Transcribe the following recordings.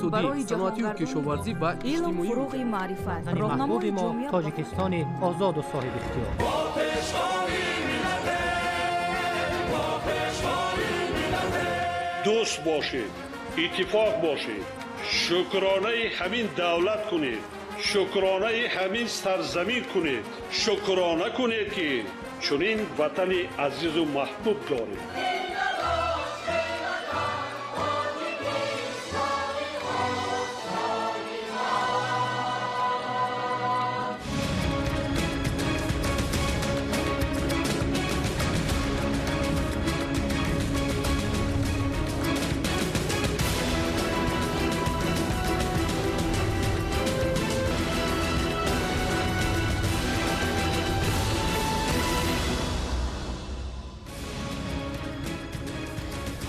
Иқтисодӣ, саноатию кишоварзӣ ва Илм иҷтимоӣ. Фуруғи маърифат, Ватани роҳнамои маҳбуби мо ҷомеа. Тоҷикистони озоду соҳибихтиёр. Дӯст бошед, иттифоқ бошед, шукронаи ҳамин давлат кунед, шукронаи ҳамин сарзамин кунед, шукрона кунед, ки чунин ватани азизу маҳбуб доред.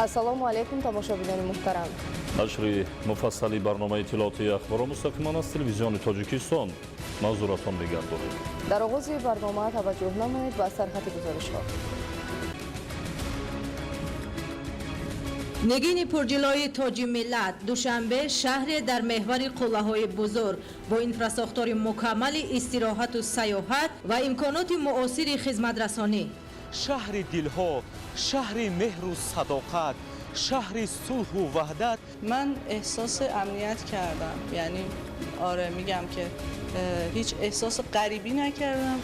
Ассалому алайкум, тамошобинони муҳтарам. Нашри муфассали барномаи иттилоотии Ахборо мустақиман аз Телевизиони Тоҷикистон манзуратон мегардонем. Дар оғози барнома таваҷҷӯҳ намоед ба сархати гузоришҳо. Нигини пурҷилои тоҷи миллат, Душанбе, шаҳре дар меҳвари қуллаҳои бузург, бо инфрасохтори мукаммали истироҳату сайёҳат ва имконоти муосири хизматрасонӣ. Шаҳри дилҳо, шаҳри меҳру садоқат, шаҳри сулҳу ваҳдат. من احساس امنیت کردم، یعنی آره، میگم که هیچ احساس غریبی نکردم.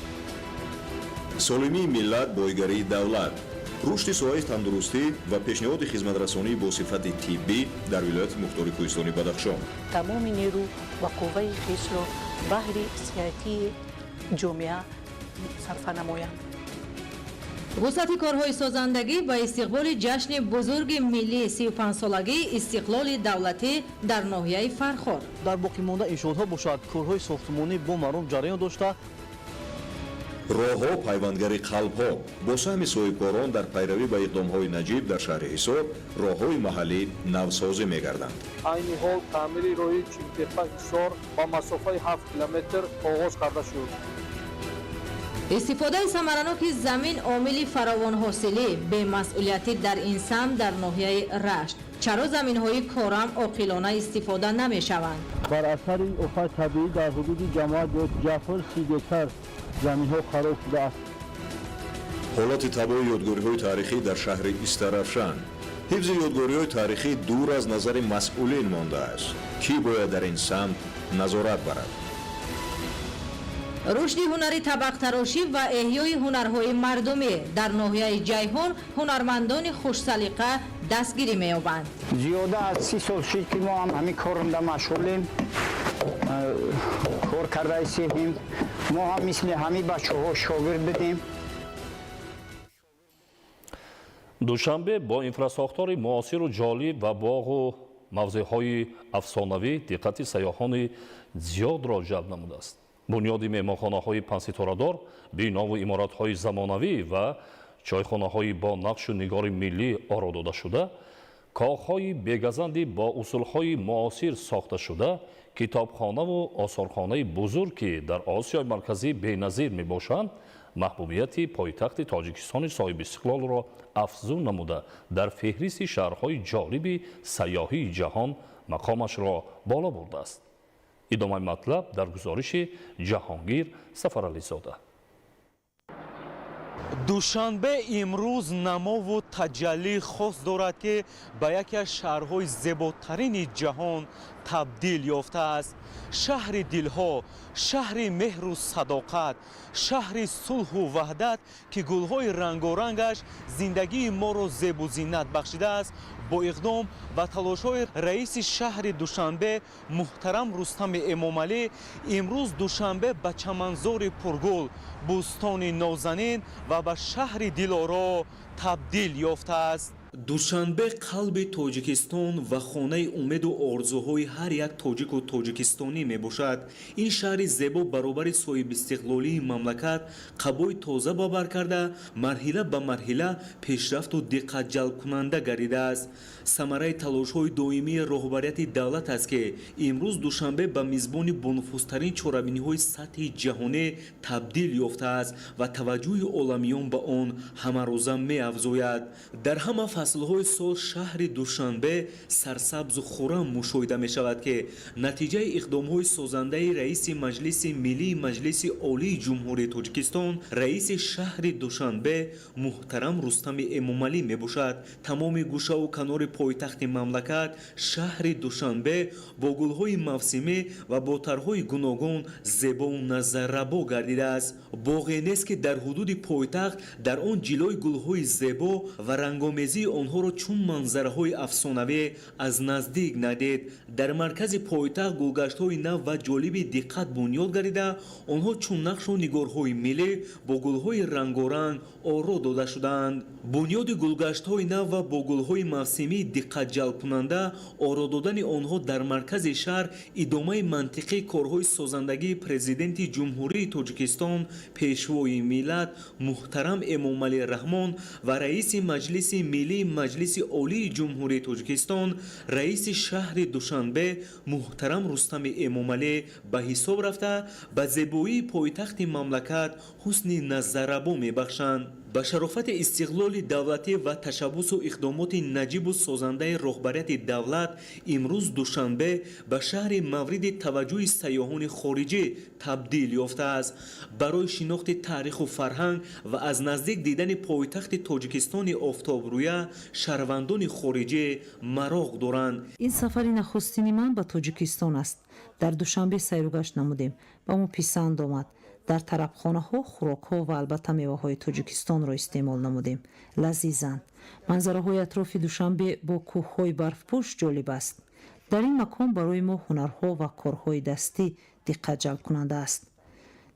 Солимии миллат – боигарии давлат. Рушди соҳаи тандурустӣ ва пешниҳоди хизматрасонии бо сифати тиббӣ дар Вилояти Мухтори Кӯҳистони Бадахшон. Тамоми нерӯ ва қувваи хешро баҳри сиҳатии ҷомеа сарфа намоянд. Вусъати корҳои созандагӣ ба истиқболи ҷашни бузурги миллии 35-солагии истиқлоли давлатӣ дар ноҳияи Фархор. Дар боқимонда иншоотҳо бошад, корҳои сохтмонӣ бо маром ҷараён дошта. Роҳҳо пайвандгари қалбҳо. Бо саҳми соҳибкорон дар пайравӣ ба иқдомҳои наҷиб дар шаҳри Ҳисор роҳҳои маҳаллӣ навсозӣ мегарданд. Айни ҳол таъмири роҳи Чилтепа Ҳисор ба масофаи 7 километр оғоз карда шуд. Истифодаи самараноки замин омили фаровонҳосилӣ. Бемасъулиятӣ дар ин самт дар ноҳияи Рашт. Чаро заминҳои корам оқилона истифода намешаванд? Бар асари офати табиӣ дар ҳудуди ҷамоат Ҷафр 30 гектар заминҳо хароб шудааст. Ҳолати табоҳи ёдгориҳои таърихӣ дар шаҳри Истаравшан. Ҳифзи ёдгориҳои таърихӣ дур аз назари масъулин мондааст. Кӣ бояд дар ин самт назорат барад? Рушди ҳунари табақтарошӣ ва эҳёи ҳунарҳои мардумӣ дар ноҳияи Ҷайҳун. Ҳунармандони хушсалиқа дастгирӣ меёбанд. Зиёда аз 30 сол шид, ки мо ҳам ҳамин корунда машғулем, кор карда истем. Мо ҳам мисли ҳамин бачаҳо шогирд будем. Душанбе бо инфрасохтори муосиру ҷолиб ва боғу мавзеъҳои афсонавӣ диққати сайёҳони зиёдро ҷалб намудааст. Бунёди меҳмонхонаҳои панҷситорадор, бинову иморатҳои замонавӣ ва чойхонаҳои бо нақшу нигори миллӣ оро додашуда, коғҳои бегазанди бо усулҳои муосир сохташуда, китобхонаву осорхонаи бузург, ки дар Осиёи Марказӣ беназир мебошанд, маҳбубияти пойтахти Тоҷикистони соҳибистиқлолро афзун намуда, дар феҳристи шаҳрҳои ҷолиби сайёҳии ҷаҳон мақомашро боло бурдааст. Идомаи матлаб дар гузориши Ҷаҳонгир Сафарализода. Душанбе имрӯз намову таҷаллии хос дорад, ки ба яке аз шаҳрҳои зеботарини ҷаҳон табдил ёфтааст. Шаҳри дилҳо, шаҳри меҳру садоқат, шаҳри сулҳу ваҳдат, ки гулҳои рангорангаш зиндагии моро зебу зинат бахшидааст, бо иқдом ва талошҳои раиси шаҳри Душанбе муҳтарам Рустами Эмомалӣ имрӯз Душанбе ба чаманзори пургул, бӯстони нозанин ва ба шаҳри дилоро табдил ёфтааст. Душанбе қалби Тоҷикистон ва хонаи умеду орзуҳои ҳар як тоҷику тоҷикистонӣ мебошад. Ин шаҳри зебо баробари соҳибистиқлолии мамлакат қабои тоза ба бар карда, марҳила ба марҳила пешрафту диққатҷалбкунанда гардидааст. Самараи талошҳои доимии роҳбарияти давлат аст, ки имрӯз Душанбе ба мизбони бонуфузтарин чорабиниҳои сатҳи ҷаҳонӣ табдил ёфтааст ва таваҷҷӯҳи оламиён ба он ҳамарӯза меафзояд. Дар ҳама Фаслҳои сол шаҳри Душанбе сарсабзу хуррам мушоҳида мешавад, ки натиҷаи иқдомҳои созандаи раиси Маҷлиси Миллии Маҷлиси Олии Ҷумҳурии Тоҷикистон, раиси шаҳри Душанбе муҳтарам Рустами Эмомалӣ мебошад. Тамоми гӯшаву канори пойтахти мамлакат, шаҳри Душанбе, бо гулҳои мавсимӣ ва бо тарҳҳои гуногун зебову назаррабо гардидааст. Боғе нест, ки дар ҳудуди пойтахт дар он ҷилои гулҳои зебо ва рангомезии онҳоро чун манзараҳои афсонавӣ аз наздик надид. Дар маркази пойтахт гулгаштҳои нав ва ҷолиби диққат бунёд гардида, онҳо чун нақшу нигорҳои миллӣ бо гулҳои рангоранг оро дода шудаанд. Бунёди гулгаштҳои нав ва бо гулҳои мавсимии диққатҷалбкунанда оро додани онҳо дар маркази шаҳр идомаи мантиқии корҳои созандагии Президенти Ҷумҳурии Тоҷикистон, Пешвои миллат муҳтарам Эмомалӣ Раҳмон ва раиси Маҷлиси Миллии Маҷлиси Олии Ҷумҳурии Тоҷикистон, раиси шаҳри Душанбе муҳтарам Рустами Эмомалӣ ба ҳисоб рафта, ба зебоии пойтахти мамлакат ҳусни назаррабо мебахшанд. Ба шарофати истиқлоли давлатӣ ва ташаббусу иқдомоти наҷибу созандаи роҳбарияти давлат имрӯз Душанбе ба шаҳри мавриди таваҷҷӯҳи сайёҳони хориҷӣ табдил ёфтааст. Барои шинохти таъриху фарҳанг ва аз наздик дидани пойтахти Тоҷикистони офтобрӯя шаҳрвандони хориҷӣ мароқ доранд. Ин сафари нахустини ман ба Тоҷикистон аст. Дар Душанбе сайругашт намудем, ба мо писанд омад. Дар тарабхонаҳо хӯрокҳо ва албатта меваҳои Тоҷикистонро истеъмол намудем, лазизанд. Манзараҳои атрофи Душанбе бо кӯҳҳои барфпӯш ҷолиб аст. Дар ин макон барои мо ҳунарҳо ва корҳои дастӣ диққат ҷалбкунанда аст.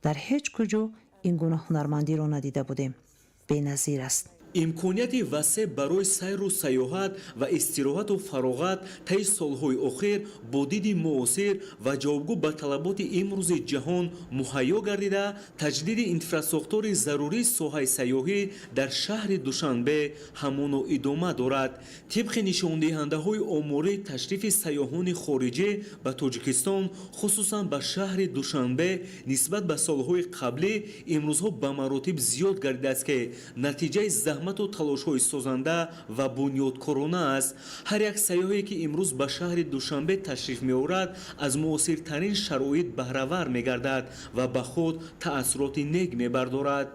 Дар ҳеҷ куҷо ин гуна ҳунармандиро надида будем, беназир аст. Имконияти васеъ барои сайру сайёҳат ва истироҳату фароғат таи солҳои охир бо диди муосир ва ҷавобгӯ ба талаботи имрӯзи ҷаҳон муҳайё гардида, таҷдиди инфрасохтори зарурии соҳаи сайёҳӣ дар шаҳри Душанбе ҳамоно идома дорад. Тибқи нишондиҳандаҳои оморӣ, ташрифи сайёҳони хориҷӣ ба Тоҷикистон, хусусан ба шаҳри Душанбе, нисбат ба солҳои қаблӣ имрӯзҳо ба маротиб зиёд гардидааст, ки натиҷаи заҳмату талошҳои созанда ва бунёдкорона аст. Ҳар як сайёҳе, ки имрӯз ба шаҳри Душанбе ташриф меорад, аз муосиртарин шароит баҳравар мегардад ва ба худ таассуроти нек мебардорад.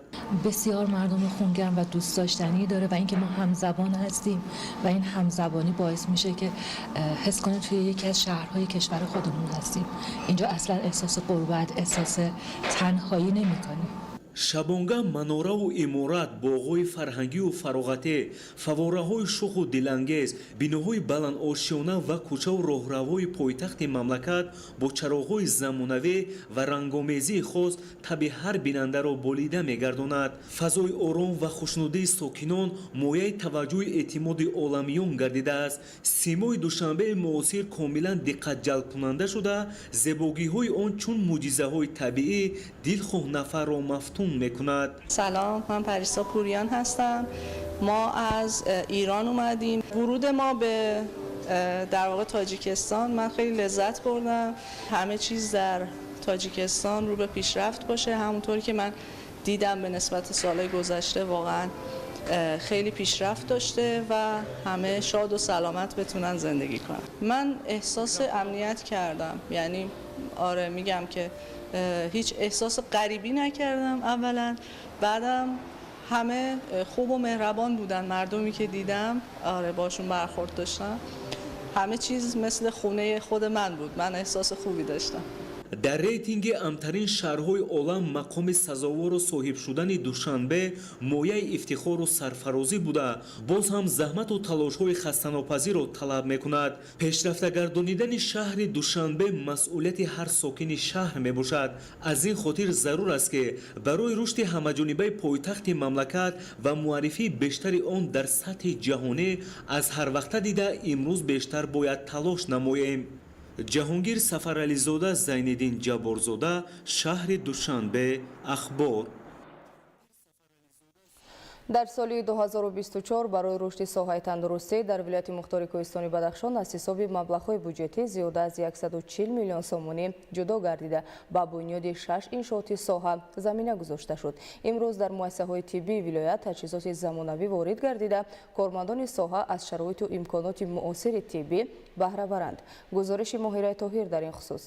Бисёр мардуми хунгарм ва дӯстдоштанӣ дора ва инки мо ҳамзабон ҳастем ва ин ҳамзабонӣ боис мише, ки ҳис کنیم توی یکی از شهرهای کشور خودمون هستیم. اینجا اصلا احساس غربت، احساس تنهایی نمی‌کنیم. Шабонгаҳ манораву иморат, боғҳои фарҳангию фароғатӣ, фаввораҳои шуху дилангез, биноҳои баландошёна ва кӯчаву роҳравҳои пойтахти мамлакат бо чароғҳои замонавӣ ва рангомезии хос табъи ҳар бинандаро болида мегардонад. Фазои ором ва хушнудии сокинон мояи таваҷҷӯҳи эътимоди оламиён гардидааст. Симои Душанбеи муосир комилан диққатҷалбкунанда шуда, зебогиҳои он чун мӯъҷизаҳои табиӣ дилхоҳ нафарро мафтун мекунад. سلام، من پریسا پوریان هستم. ما از ایران اومدیم. ورود ما به در واقع تاجیکستان، من خیلی لذت بردم. همه چیز در تاجیکستان رو به پیشرفت باشه. همونطوری که من دیدم، به نسبت سالهای گذشته واقعا خیلی پیشرفت داشته و همه شاد و سلامت بتونن زندگی کنن. من احساس امنیت کردم، یعنی آره، میگم که هیچ احساس غریبی نکردم اولا، بعدم همه خوب و مهربان بودن. مردمی که دیدم، آره، باشون برخورد داشتم، همه چیز مثل خونه خود من بود. من احساس خوبی داشتم. Дар рейтинги амнтарин шаҳрҳои олам мақоми сазовору соҳиб шудани Душанбе мояи ифтихору сарфарозӣ буда, боз ҳам заҳмату талошҳои хастанопазирро талаб мекунад. Пешрафта гардонидани шаҳри Душанбе масъулияти ҳар сокини шаҳр мебошад. Аз ин хотир зарур аст, ки барои рушди ҳамаҷонибаи пойтахти мамлакат ва муаррифии бештари он дар сатҳи ҷаҳонӣ аз ҳарвақта дида имрӯз бештар бояд талош намоем. Ҷаҳонгир Сафарализода, Зайниддин Ҷабборзода, шаҳри Душанбе, Ахбор. Дар соли 2024 барои рушди соҳаи тандурустӣ дар вилояти мухтори Кӯҳистони Бадахшон аз ҳисоби маблағҳои буҷетӣ зиёда аз 140 миллион сомонӣ ҷудо гардида, ба бунёди шаш иншооти соҳа замина гузошта шуд. Имрӯз дар муассисаҳои тиббии вилоят таҷҳизоти замонавӣ ворид гардида, кормандони соҳа аз шароиту имконоти муосири тиббӣ баҳра баранд. Гузориши Моҳираи Тоҳир дар ин хусус.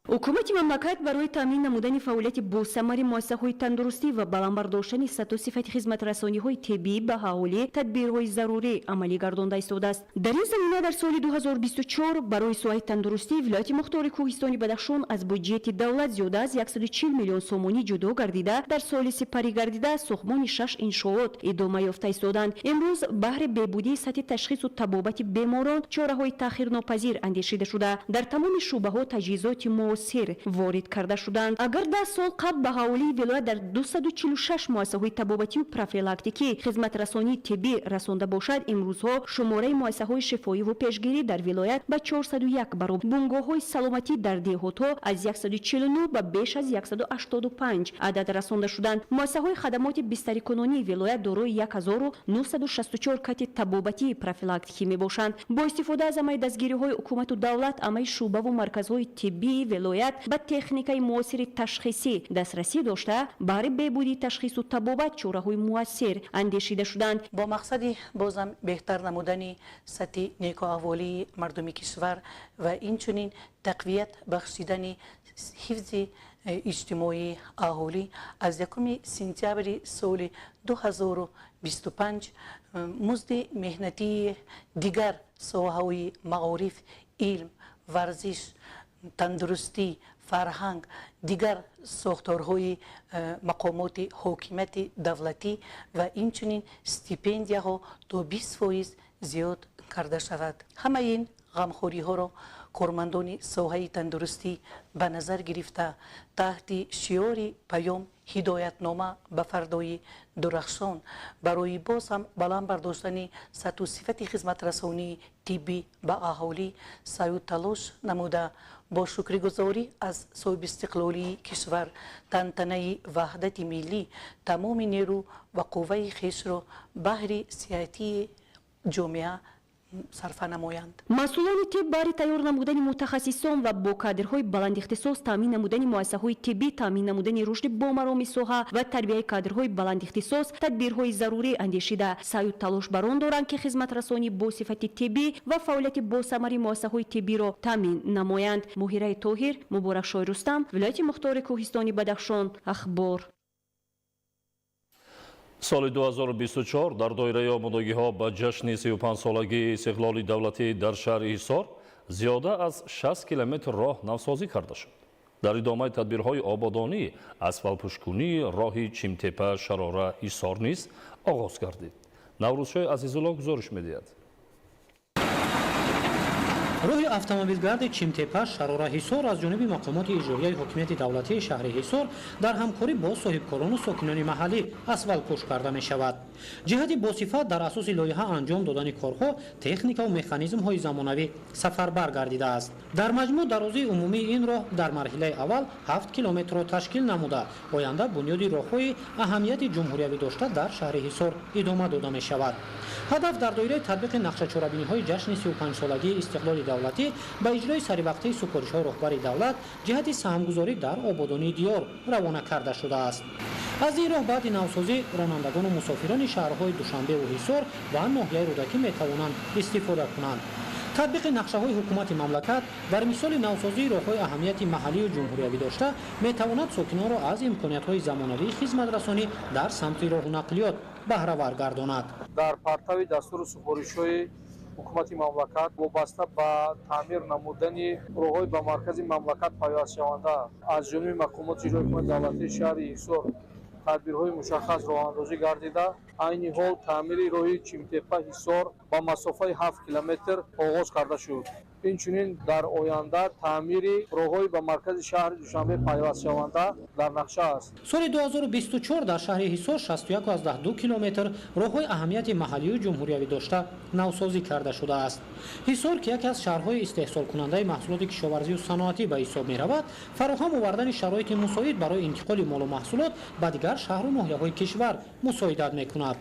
Ҳукумати мамлакат барои таъмин намудани фаъолияти босамари муассисаҳои тандурустӣ ва баланд бардоштани сатҳу сифати хизматрасониҳои тиббӣ ба аҳолӣ тадбирҳои зарурӣ амалӣ гардонда истодааст. Дар ин замина дар соли 2024 барои соҳаи тандурустии вилояти мухтори Кӯҳистони Бадахшон аз буҷети давлат зиёда аз 140 миллион сомонӣ ҷудо гардида, дар соли сипарӣ гардида сохтмони шаш иншоот идома ёфта истоданд. Имрӯз баҳри беҳбудии сатҳи ташхису табобати беморон чораҳои таъхирнопазир андешида шуда, дар тамоми шӯъбаҳо таҷҳизоти муосир ворид карда шуданд. Агар 10 сол қабл ба аҳолии вилоят дар 246 муассисаҳои табобатию профилактикӣ хизматрасонии тиббӣ расонда бошад, имрӯзҳо шумораи муассисаҳои шифоиву пешгирӣ дар вилоят ба 401 баробар, бунгоҳҳои саломатӣ дар деҳотҳо аз 149 ба беш аз 185 адад расонда шуданд. Муассисаҳои хадамоти бистарикунонии вилоят дорои 1964 кати табобатии профилактикӣ мебошанд. Бо истифода аз амали дастгириҳои ҳукумату давлат, амали шӯъбаву марказҳои тиббии вилоят ба техникаи муосири ташхисӣ дастрасӣ дошта, баҳри беҳбудии ташхису табобат чораҳои муассир андешида шуданд. Бо мақсади бозам беҳтар намудани сатҳи некуаҳволии мардуми кишвар ва инчунин тақвият бахшидани ҳифзи иҷтимоии аҳолӣ аз 1 сентябри соли 2025 музди меҳнатии дигар соҳаҳои маориф, илм, варзиш, тандурустӣ, фарҳанг, дигар сохторҳои мақомоти ҳокимияти давлатӣ ва инчунин стипендияҳо то 20% зиёд карда шавад. Ҳамаи ин ғамхориҳоро кормандони соҳаи тандурустӣ ба назар гирифта, таҳти шиори паём ҳидоятнома ба фардои дурахшон барои боз ҳам баланд бардоштани сатҳу сифати хизматрасонии тиббӣ ба аҳолӣ саъю талош намуда, бо шукригузорӣ аз соҳибистиқлолии кишвар, тантанаи ваҳдати миллӣ тамоми нерӯ ва қувваи хешро баҳри сиҳатии ҷомеа сарфа намоянд. Масъулони тиб баҳри тайёр намудани мутахассисон ва бо кадрҳои баландихтисос таъмин намудани муассисаҳои тиббӣ, таъмин намудани рушди бомароми соҳа ва тарбияи кадрҳои баландихтисос тадбирҳои зарурӣ андешида, саъю талош бар он доранд, ки хизматрасонӣ бо сифати тиббӣ ва фаъолияти босамари муассисаҳои тиббиро таъмин намоянд. Моҳираи Тоҳир, Муборакшоҳи Рустам, вилояти мухтори Кӯҳистони Бадахшон, Ахбор. Соли 2024 дар доираи омодагиҳо ба ҷашни 35-солагии истиқлоли давлатӣ дар шаҳри Ҳисор зиёда аз 60 километр роҳ навсозӣ карда шуд. Дар идомаи тадбирҳои ободонӣ асфалтпӯшкунии роҳи Чимтепа Шарора Ҳисор низ оғоз гардид. Наврӯзшоҳи Азизулло гузориш медиҳад. Роҳи автомобилгарди Чимтепа Шарора Ҳисор аз ҷониби мақомоти иҷроияи ҳокимияти давлатии шаҳри Ҳисор дар ҳамкорӣ бо соҳибкорону сокинони маҳаллӣ асфалтпӯш карда мешавад. Ҷиҳати босифат дар асоси лоиҳа анҷом додани корҳо техникаву механизмҳои замонавӣ сафарбар гардидааст. Дар маҷмӯъ дарозии умумии ин роҳ дар марҳилаи аввал 7 километрро ташкил намуда, оянда бунёди роҳҳои аҳамияти ҷумҳуриявӣ дошта дар шаҳри Ҳисор идома дода мешавад. Ҳадаф дар доираи татбиқи нақшачорабиниҳои ҷашни 35-солагии истиқлоли давлатӣ ба иҷрои саривақтии супоришҳои роҳбари давлат ҷиҳати саҳмгузорӣ дар ободонии диёр равона карда шудааст. Аз ин роҳ баъди навсозӣ ронандагону мусофирони шаҳрҳои Душанбеву Ҳисор ва ноҳияи Рӯдакӣ метавонанд истифода кунанд. Татбиқи нақшаҳои ҳукумати мамлакат дар мисоли навсозии роҳҳои аҳамияти маҳаллию ҷумҳуриявӣ дошта метавонад сокинонро аз имкониятҳои замонавии хизматрасонӣ дар самти роҳу нақлиёт баҳравар гардонад. Дар партави дастуру супоришҳои ҳукумати мамлакат вобаста ба таъмир намудани роҳҳои ба маркази мамлакат пайвастшаванда аз ҷониби мақомоти иҷроии ҳукумати давлатии шаҳри Ҳисор тадбирҳои мушаххас роҳандозӣ гардида, айни ҳол таъмири роҳи Чимтепа Ҳисор ба масофаи 7 километр оғоз карда шуд. Инчунин дар оянда таъмири роҳҳои ба маркази шаҳри Душанбе пайвастшаванда дар нақша аст. Соли 2024 дар шаҳри Ҳисор 61,2 километр роҳҳои аҳамияти маҳаллию ҷумҳуриявӣ дошта навсозӣ карда шудааст. Ҳисор, ки яке аз шаҳрҳои истеҳсолкунандаи маҳсулоти кишоварзию саноатӣ ба ҳисоб меравад, фароҳам овардани шароити мусоид барои интиқоли молу маҳсулот ба дигар шаҳру ноҳияҳои кишвар мусоидат мекунад.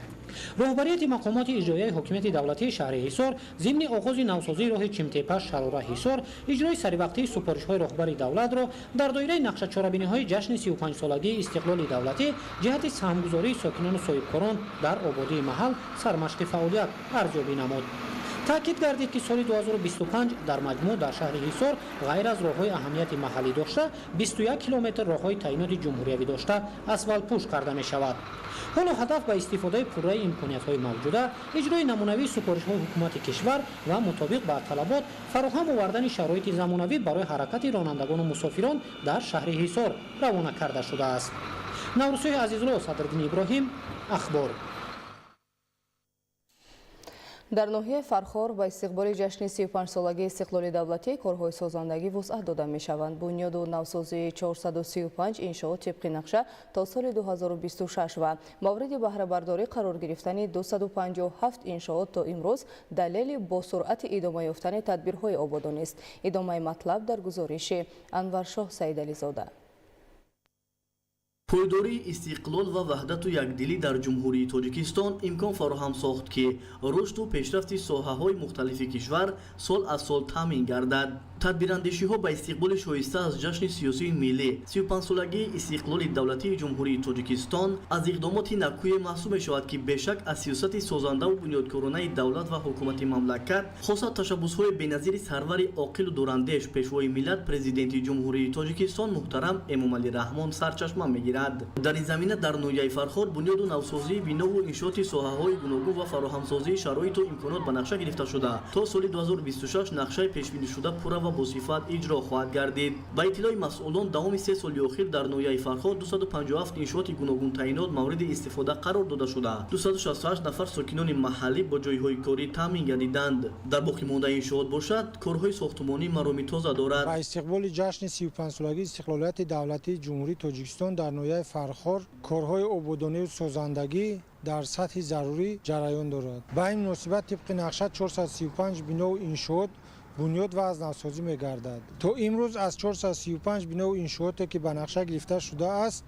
Роҳбарияти мақомоти иҷроияи ҳокимияти давлатии шаҳри Ҳисор зимни оғози навсозии роҳи Чимтепа Шарора Ҳисор иҷрои саривақтии супоришҳои роҳбари давлатро дар доираи нақшачорабиниҳои ҷашни 35-солагии истиқлоли давлатӣ ҷиҳати саҳмгузории сокинону соҳибкорон дар ободии маҳал сармашқи фаъолият арзёбӣ намуд. Таъкид гардид, ки соли 2025 дар маҷмӯъ дар шаҳри Ҳисор ғайр аз роҳҳои аҳамияти маҳаллӣ дошта 21 километр роҳҳои таъиноти ҷумҳуриявӣ дошта асфалтпӯш карда мешавад. Ҳоло ҳадаф ба истифодаи пурраи имкониятҳои мавҷуда, иҷрои намунавии супоришҳои ҳукумати кишвар ва мутобиқ ба талабот фароҳам овардани шароити замонавӣ барои ҳаракати ронандагону мусофирон дар шаҳри Ҳисор равона карда шудааст. Наврӯзшоҳи Азизулло, Садриддин Иброҳим, Ахбор. Дар ноҳияи Фархор ба истиқболи ҷашни 35-солагии истиқлоли давлатӣ корҳои созандагӣ вусъат дода мешаванд. Бунёду навсозии 435 иншоот тибқи нақша то соли 2026 ва мавриди баҳрабардорӣ қарор гирифтани 257 иншоот то имрӯз далели бо суръати идома ёфтани тадбирҳои ободонист. Идомаи матлаб дар гузориши Анваршоҳ Саидализода. Пойдории истиқлол ва ваҳдату якдилӣ дар Ҷумҳурии Тоҷикистон имкон фароҳам сохт, ки рушду пешрафти соҳаҳои мухталифи кишвар сол аз сол таъмин гардад. Тадбирандешиҳо ба истиқболи шоиста аз ҷашни сиёсии миллӣ 35-солагии истиқлоли давлатии Ҷумҳурии Тоҷикистон аз иқдомоти накӯе маҳсуб мешавад, ки бешак аз сиёсати созандаву бунёдкоронаи давлат ва ҳукумати мамлакат, хоса ташаббусҳои беназири сарвари оқилу дурандеш, пешвои миллат, Президенти Ҷумҳурии Тоҷикистон муҳтарам Эмомалӣ Раҳмон сарчашма мегирад. Дар ин замина дар ноҳияи Фархор бунёду навсозии бинову иншооти соҳаҳои гуногун ва фароҳамсозии шароиту имконот ба нақша гирифта шуда, то соли 2026 нақшаи пешбинишуда пурра ва босифат иҷро хоҳад гардид. Ба иттилои масъулон, давоми 3 соли охир дар ноҳияи Фархор 257 иншооти гуногунтаъинот мавриди истифода қарор дода шуда, 268 нафар сокинони маҳаллӣ бо ҷойҳои корӣ таъмин гардиданд. Дар боқимондаи иншоот бошад, корҳои сохтумонӣ мароми тоза дорад. Ба истиқболи ҷашни 35-солагии истиқлолияти давлатии Ҷумҳурии Тоҷикистон дар ноҳияи Фархор корҳои ободонию созандагӣ дар сатҳи зарурӣ ҷараён дорад. Ба ин муносибат тибқи нақша 435 бинову иншоот бунёд ва аз навсозӣ мегардад. То имрӯз аз 435 бинову иншооте, ки ба нақша гирифта шудааст,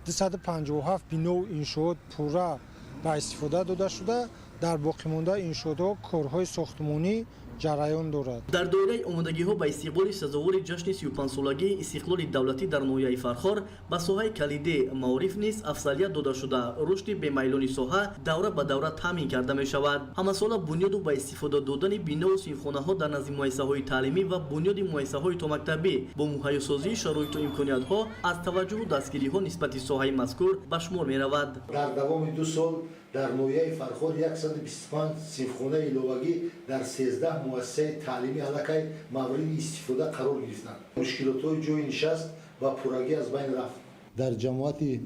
257 бинову иншоот пурра ба истифода дода шуда, дар боқимондаи иншоотҳо корҳои сохтмонӣ ҷараён дорад. Дар доираи омодагиҳо ба истиқболи сазовори ҷашни 35-солагии истиқлоли давлатӣ дар ноҳияи Фархор ба соҳаи калидӣ маориф низ афзалият дода шуда, рушди бемайлони соҳа давра ба давра таъмин карда мешавад. Ҳамасола бунёду ба истифода додани бинову синфхонаҳо дар назди муассисаҳои таълимӣ ва бунёди муассисаҳои томактабӣ бо муҳайёсозии шароиту имкониятҳо аз таваҷҷӯҳу дастгириҳо нисбати соҳаи мазкур ба шумор меравад. Дар давоми 2 сол дар ноҳияи Фархор 125 синфхонаи иловагӣ дар 13 муассисаи таълимӣ аллакай мавриди истифода қарор гирифтанд. Мушкилотҳои ҷойи нишаст ба пуррагӣ аз байн рафт. Дар ҷамоати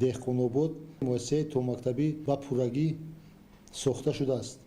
Деҳқонобод муассисаи томактабӣ ба пуррагӣ сохта шудааст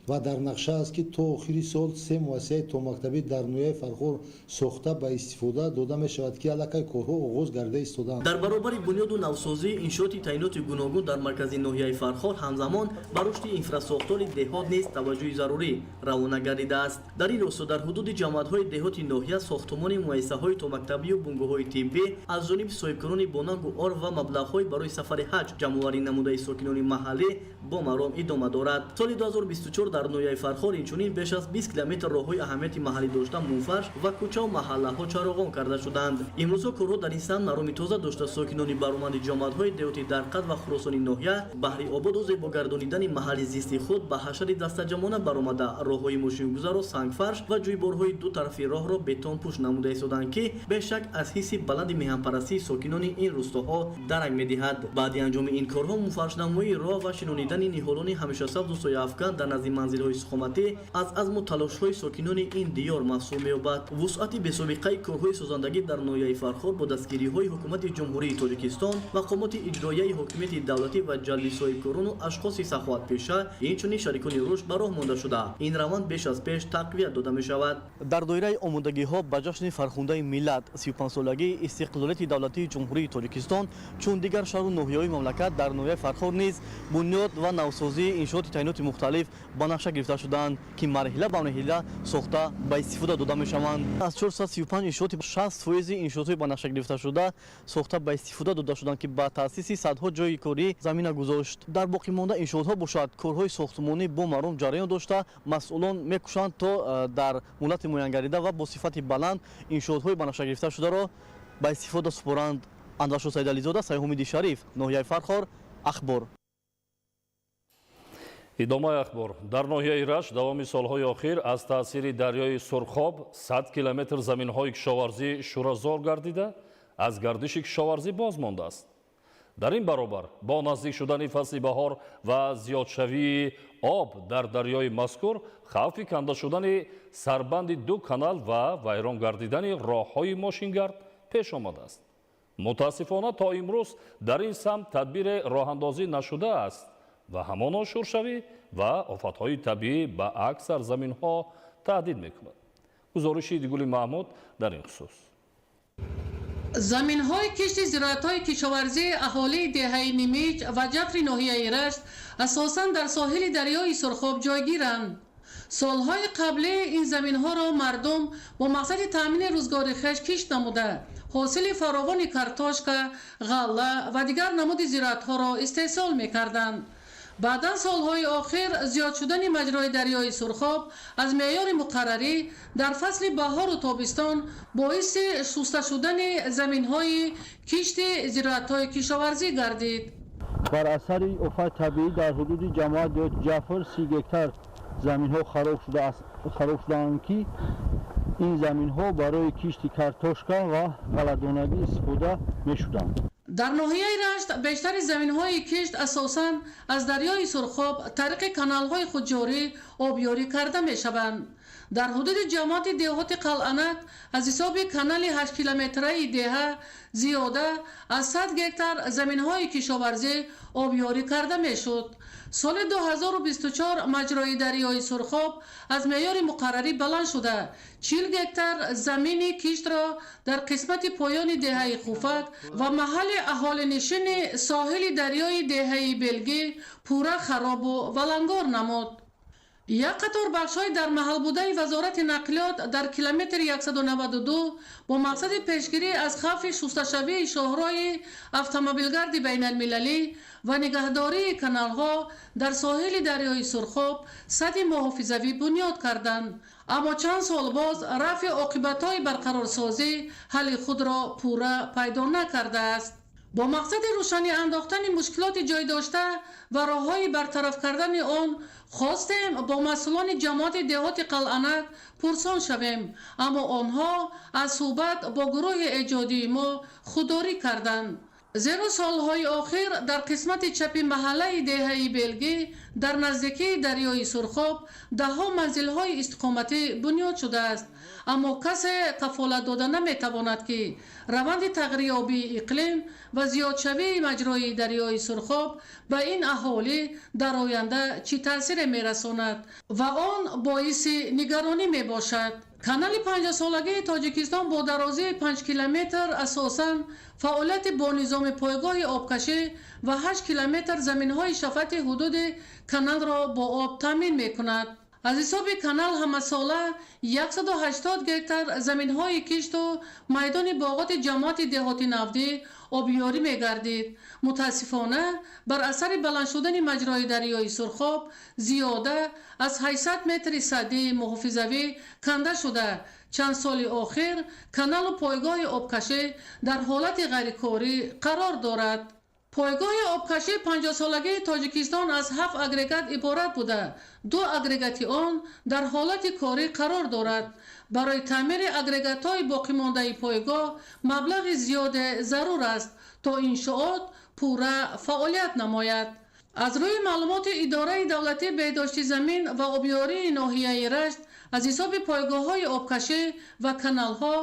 ва дар нақша аст, ки то охири сол 3 муассисаи томактабӣ дар ноҳияи Фархор сохта ба истифода дода мешавад, ки аллакай корҳо оғоз гардида истодаанд. Дар баробари бунёду навсозии иншооти таъиноти гуногун дар маркази ноҳияи Фархор ҳамзамон ба рушди инфрасохтори деҳот низ таваҷҷӯҳи зарурӣ равона гардидааст. Дар ин росто дар ҳудуди ҷамоатҳои деҳоти ноҳия сохтумони муассисаҳои томактабию бунгоҳҳои тиббӣ аз ҷониби соҳибкорони бонангу ор ва маблағҳои барои сафари ҳаҷ ҷамъоварӣ намудаи сокинони маҳаллӣ бо маром идома дорад. Соли 2024 дар ноҳияи Фархор инчунин беш аз 20 километр роҳҳои аҳамияти маҳаллӣ дошта мунфарш ва кӯчаву маҳаллаҳо чароғон карда шуданд. Имрӯзҳо корҳо дар ин самт мароми тоза дошта, сокинони бароманди ҷамоатҳои деҳоти Дарқад ва Хуросони ноҳия баҳри ободу зебогардонидани маҳалли зисти худ ба ҳашари дастаҷамона баромада, роҳҳои мошингузарро сангфарш ва ҷӯйборҳои ду тарафи роҳро бетонпӯш намуда истоданд, ки бешак аз ҳисси баланди меҳанпарастии сокинони ин рӯстоҳо дарак медиҳад. Баъди анҷоми ин корҳо мунфаршнамоии роҳ ва шинонидани ниҳолони ҳамешасабзу сояафкан дар назди Манзилҳои истиқоматӣ аз азму талошҳои сокинони ин диёр маҳсуб меёбад. Вусъати бесобиқаи корҳои созандагӣ дар ноҳияи Фархор бо дастгириҳои Ҳукумати Ҷумҳурии Тоҷикистон, мақомоти иҷроияи ҳокимияти давлатӣ ва ҷалби соҳибкорону ашхоси саховатпеша, инчунин шарикони рушд ба роҳ монда шуда, ин раванд беш аз пеш тақвият дода мешавад. Дар доираи омодагиҳо ба ҷашни фархундаи миллат, 35-солагии истиқлолияти давлатии Ҷумҳурии Тоҷикистон, чун дигар шаҳру ноҳияҳои мамлакат, дар ноҳияи Фархор низ бунёд ва навсозии иншооти таъиноти мухталиф ба нақша гирифта шудаанд, ки марҳила ба марҳила сохта ба истифода дода мешаванд. Аз 435 иншооти 60% иншоотҳои ба нақша гирифташуда сохта ба истифода дода шуданд, ки ба таъсиси садҳо ҷойи корӣ замина гузошт. Дар боқимонда иншоотҳо бошад, корҳои сохтмонӣ бо маром ҷараён дошта, масъулон мекӯшанд, то дар муҳлати муайянгардида ва бо сифати баланд иншоотҳои ба нақша гирифташударо ба истифода супоранд. Анваршо Саидализода, Сайҳумиди Шариф, ноҳияи Фархор, Ахбор. Идомаи ахбор. Дар ноҳияи Рашт давоми солҳои охир аз таъсири дарёи Сурхоб 100 километр заминҳои кишоварзӣ шӯразор гардида, аз гардиши кишоварзӣ боз мондааст. Дар ин баробар бо наздик шудани фасли баҳор ва зиёдшавии об дар дарёи мазкур хавфи канда шудани сарбанди ду канал ва вайрон гардидани роҳҳои мошингард пеш омадааст. Мутаассифона, то имрӯз дар ин самт тадбире роҳандозӣ нашудааст ва ҳамоно шуршавӣ ва офатҳои табиӣ ба аксар заминҳо таҳдид мекунад. Гузориши Дигули Маҳмуд дар ин хусус. Заминҳои кишти зироатҳои кишоварзии аҳолии деҳаи Нимиҷ ва Ҷафри ноҳияи Рашт асосан дар соҳили дарёи Сурхоб ҷойгиранд. Солҳои қаблӣ ин заминҳоро мардум бо мақсади таъмини рӯзгори хеш кишт намуда, ҳосили фаровони картошка, ғалла ва дигар намуди зироатҳоро истеҳсол мекарданд. Баъдан солҳои охир зиёд шудани маҷрои дарёи Сурхоб аз меъёри муқаррарӣ дар фасли баҳору тобистон боиси шуста шудани заминҳои кишти зироатҳои кишоварзӣ гардид. Бар асари офати табиӣ дар ҳудуди ҷамоат Ҷафр 30 гектар заминҳо хароб шудаанд, ки ин заминҳо барои кишти картошка ва ғалладонагӣ истифода мешуданд. Дар ноҳияи Рашт бештари заминҳои кишт асосан аз дарёи Сурхоб тариқи каналҳои худҷорӣ обёрӣ карда мешаванд. Дар ҳудуди ҷамоати деҳоти Қалъанак аз ҳисоби канали 8-километраи деҳа зиёда аз 100 гектар заминҳои кишоварзӣ обёрӣ карда мешуд. Соли 2024 маҷрои дарёи Сурхоб аз меъёри муқаррарӣ баланд шуда, 40 гектар замини киштро дар қисмати поёни деҳаи Хуфак ва маҳалли аҳолинишини соҳили дарёи деҳаи Белгӣ пурра харобу валангор намуд. Як қатор бахшҳои дар маҳал будаи Вазорати нақлиёт дар километри 192 бо мақсади пешгирӣ аз хавфи шусташавии шоҳроҳи автомобилгарди байналмилалӣ ва нигаҳдории каналҳо дар соҳили дарёи Сурхоб садди муҳофизавӣ бунёд карданд. Аммо чанд сол боз рафъи оқибатҳои барқарорсозӣ ҳалли худро пурра пайдо накардааст. Бо мақсади рӯшанӣ андохтани мушкилоти ҷой дошта ва роҳҳои бартараф кардани он хостем бо масъулони ҷамоати деҳоти Қалъанак пурсон шавем, аммо онҳо аз суҳбат бо гурӯҳи эҷодии мо худдорӣ карданд. Зеро солҳои охир дар қисмати чапи маҳаллаи деҳаи Белгӣ дар наздикии дарёи Сурхоб даҳҳо манзилҳои истиқоматӣ бунёд шудааст, аммо касе кафолат дода наметавонад, ки раванди тағйирёбии иқлим ва зиёдшавии маҷрои дарёи Сурхоб ба ин аҳолӣ дар оянда чӣ таъсире мерасонад ва он боиси нигаронӣ мебошад. Канали 50-солагии Тоҷикистон бо дарозии 5 километр асосан фаъолияти бо низоми пойгоҳи обкашӣ ва 8 километр заминҳои шафати ҳудуди каналро бо об таъмин мекунад. Аз ҳисоби канал ҳамасола 180 гектар заминҳои кишту майдони боғоти ҷамоати деҳоти Навдӣ обёрӣ мегардид. Мутаассифона, бар асари баланд шудани маҷрои дарёи Сурхоб зиёда аз 800 метри садди муҳофизавӣ канда шуда, чанд соли охир каналу пойгоҳи обкашӣ дар ҳолати ғайрикорӣ қарор дорад. Пойгоҳи обкашии 50-солагии Тоҷикистон аз ҳафт агрегат иборат буда, ду агрегати он дар ҳолати корӣ қарор дорад. Барои таъмири агрегатҳои боқимондаи пойгоҳ маблағи зиёде зарур аст, то иншоот пурра фаъолият намояд. Аз рӯи маълумоти Идораи давлатии беҳдошти замин ва обёрии ноҳияи Рашт, аз ҳисоби пойгоҳҳои обкашӣ ва каналҳо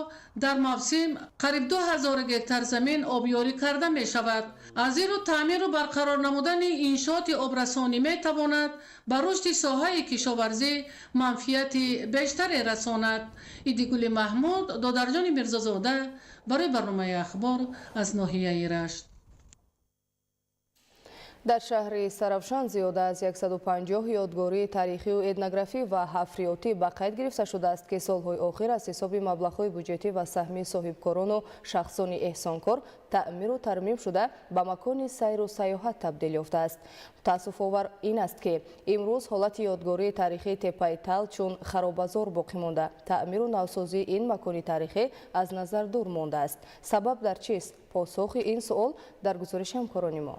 дар мавсим қариб 2000 гектар замин обёрӣ карда мешавад. Аз ин рӯ таъмиру барқарор намудани иншооти обрасонӣ метавонад ба рушди соҳаи кишоварзӣ манфиати бештаре расонад. Идигули Маҳмуд, Додарҷони Мирзозода барои барномаи Ахбор аз ноҳияи Рашт. Дар шаҳри Истаравшан зиёда аз 150 ёдгории таърихию этнографӣ ва ҳафриётӣ ба қайд гирифта шудааст, ки солҳои охир аз ҳисоби маблағҳои буҷетӣ ва саҳми соҳибкорону шахсони эҳсонкор таъмиру тармим шуда, ба макони сайру сайёҳат табдил ёфтааст. Таассуфовар ин аст, ки имрӯз ҳолати ёдгории таърихии Теппаи Тал чун харобазор боқӣ монда, таъмиру навсозии ин макони таърихӣ аз назар дур мондааст. Сабаб дар чист? Посухи ин суол дар гузориши ҳамкорони мо.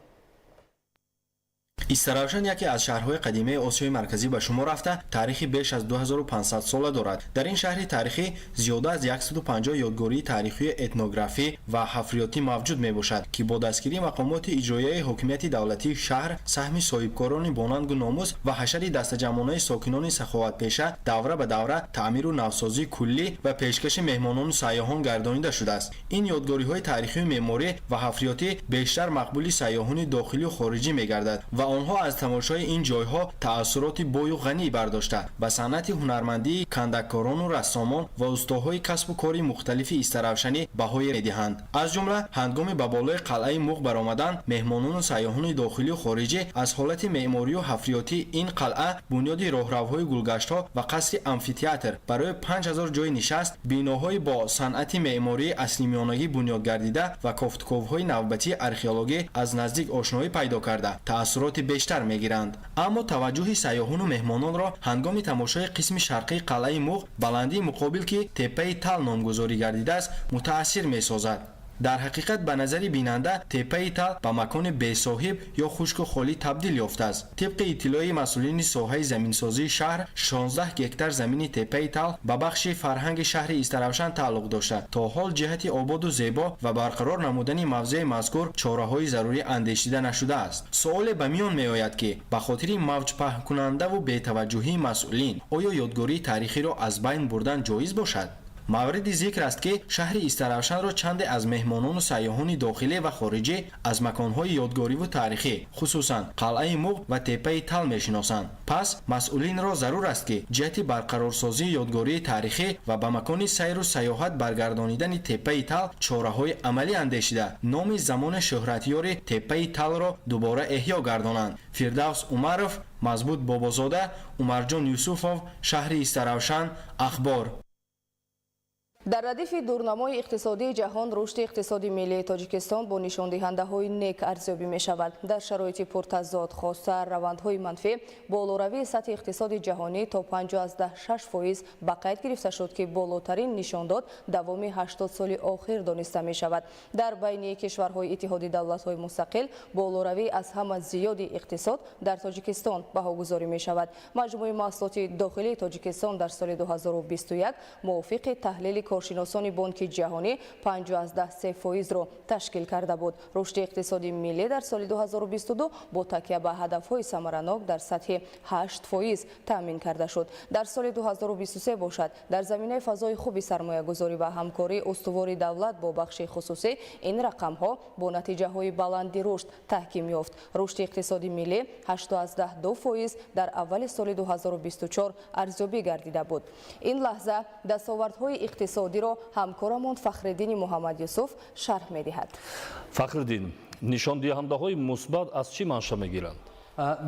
Истаравшан яке аз шаҳрҳои қадимаи Осиёи Марказӣ ба шумор рафта, таърихи беш аз 2500 сола дорад. Дар ин шаҳри таърихӣ зиёда аз 150 ёдгории таърихию этнографӣ ва ҳафриётӣ мавҷуд мебошад, ки бо дастгирии мақомоти иҷроияи ҳокимияти давлатии шаҳр, саҳми соҳибкорони бонангу номус ва ҳашари дастаҷамъонаи сокинони саховатпеша давра ба давра таъмиру навсозии куллӣ ва пешкаши меҳмонону сайёҳон гардонида шудааст. Ин ёдгориҳои таърихию меъморӣ ва ҳафриётӣ бештар мақбули сайёҳони дохилию хориҷӣ мегардад ва онҳо аз тамошои ин ҷойҳо таассуроти бою ғанӣ бардошта, ба санъати ҳунармандии кандаккорону рассомон ва устоҳои касбу кори мухталифи истаравшанӣ баҳое медиҳанд. Аз ҷумла, ҳангоми ба болои қалъаи Муғ баромадан, меҳмонону сайёҳони дохилию хориҷӣ аз ҳолати меъморию ҳафриётии ин қалъа, бунёди роҳравҳои гулгаштҳо ва қасри амфитеатр барои 5000 ҷойи нишаст, биноҳои бо санъати меъмории асримиёнагӣ бунёд гардида ва кофтуковҳои навбатии археологӣ аз наздик ошноӣ пайдо карда, таассуроти бештар мегиранд. Аммо таваҷҷӯҳи сайёҳону меҳмононро ҳангоми тамошои қисми шарқии қалъаи Муғ, баландии муқобил, ки Теппаи Тал номгузорӣ гардидааст, мутаассир месозад. Дар ҳақиқат, ба назари бинанда, Теппаи Тал ба макони бесоҳиб ё хушку холӣ табдил ёфтааст. Тибқи иттилои масъулини соҳаи заминсозии шаҳр, 16 гектар замини Теппаи Тал ба бахши фарҳанги шаҳри Истаравшан тааллуқ дошта, то ҳол ҷиҳати ободу зебо ва барқарор намудани мавзеи мазкур чораҳои зарурӣ андешида нашудааст. Суоле ба миён меояд, ки ба хотири мавҷпаҳнкунандаву бетаваҷҷӯҳии масъулин оё ёдгории таърихиро аз байн бурдан ҷоиз бошад? Мавриди зикр аст, ки шаҳри Истаравшанро чанде аз меҳмонону сайёҳони дохилӣ ва хориҷӣ аз маконҳои ёдгориву таърихӣ, хусусан қалъаи Муғ ва Теппаи Тал мешиносанд. Пас масъулинро зарур аст, ки ҷиҳати барқарорсозии ёдгории таърихӣ ва ба макони сайру сайёҳат баргардонидани Теппаи Тал чораҳои амалӣ андешида, номи замони шӯҳратёри Теппаи Талро дубора эҳё гардонанд. Фирдавс Умаров, Мазбут Бобозода, Умарҷон Юсуфов, шаҳри Истаравшан, Ахбор. Дар радифи дурнамои иқтисодии ҷаҳон рушди иқтисоди миллии Тоҷикистон бо нишондиҳандаҳои нек арзёбӣ мешавад. Дар шароити пуртазод, хоса равандҳои манфӣ, болоравии сатҳи иқтисоди ҷаҳонӣ то 5,6% ба қайд гирифта шуд, ки болотарин нишондод давоми 80 соли охир дониста мешавад. Дар байни кишварҳои Иттиҳоди давлатҳои мустақил болоравӣ аз ҳама зиёди иқтисод дар Тоҷикистон баҳогузорӣ мешавад. Маҷмӯи маҳсулоти дохилии Тоҷикистон дар соли 2021 мувофиқи таҳлили коршиносони Бонки ҷаҳонӣ 5,3%-ро ташкил карда буд. Рушди иқтисоди миллӣ дар соли 2022 бо такя ба ҳадафҳои самаранок дар сатҳи 8% таъмин карда шуд. Дар соли 2023 бошад, дар заминаи фазои хуби сармоягузорӣ ва ҳамкории устувори давлат бо бахши хусусӣ ин рақамҳо бо натиҷаҳои баланди рушд таҳким ёфт. Рушди иқтисоди миллӣ 8,2% дар аввали соли 2024 арзёбӣ гардида буд. Ин лаҳза дастовардҳои иқтисодиро ҳамкорамон Фахриддини Муҳаммад Юсуф шарҳ медиҳад. Фахриддин, нишондиҳандаҳои мусбат аз чӣ манша мегиранд?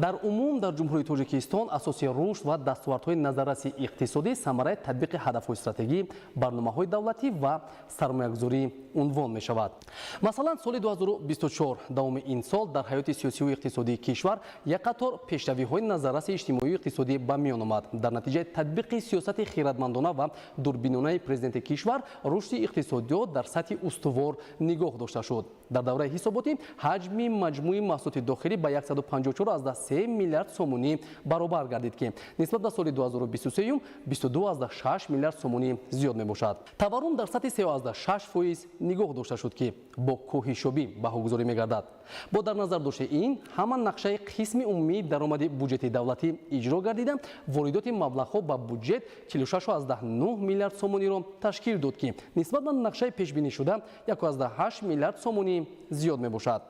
Дар умум дар Ҷумҳурии Тоҷикистон асоси рушд ва дастовардҳои назарраси иқтисодӣ самараи татбиқи ҳадафҳои стратегӣ, барномаҳои давлатӣ ва сармоягузорӣ унвон мешавад. Масалан, соли 2024, давоми ин сол дар ҳаёти сиёсию иқтисодии кишвар як қатор пешравиҳои назарраси иҷтимоию иқтисодӣ ба миён омад. Дар натиҷаи татбиқи сиёсати хирадмандона ва дурбинонаи президенти кишвар рушди иқтисодиёт дар сатҳи устувор нигоҳ дошта шуд. Дар давраи ҳисоботӣ ҳаҷми маҷмӯи маҳсулоти дохилӣ ба 154,3 миллиард сомонӣ баробар гардид, ки нисбат ба соли 2023 22,6 миллиард сомонӣ зиёд мебошад. Таваррум дар сатҳи 3,6% нигоҳ дошта шуд, ки бо кӯҳишёбӣ баҳогузорӣ мегардад. Бо дар назар дошти ин ҳама нақшаи қисми умумии даромади буҷети давлатӣ иҷро гардида, воридоти маблағҳо ба буҷет 46,9 миллиард сомониро ташкил дод, ки нисбат ба нақшаи пешбинишуда 1,8 миллиард сомонӣ зиёд мебошад.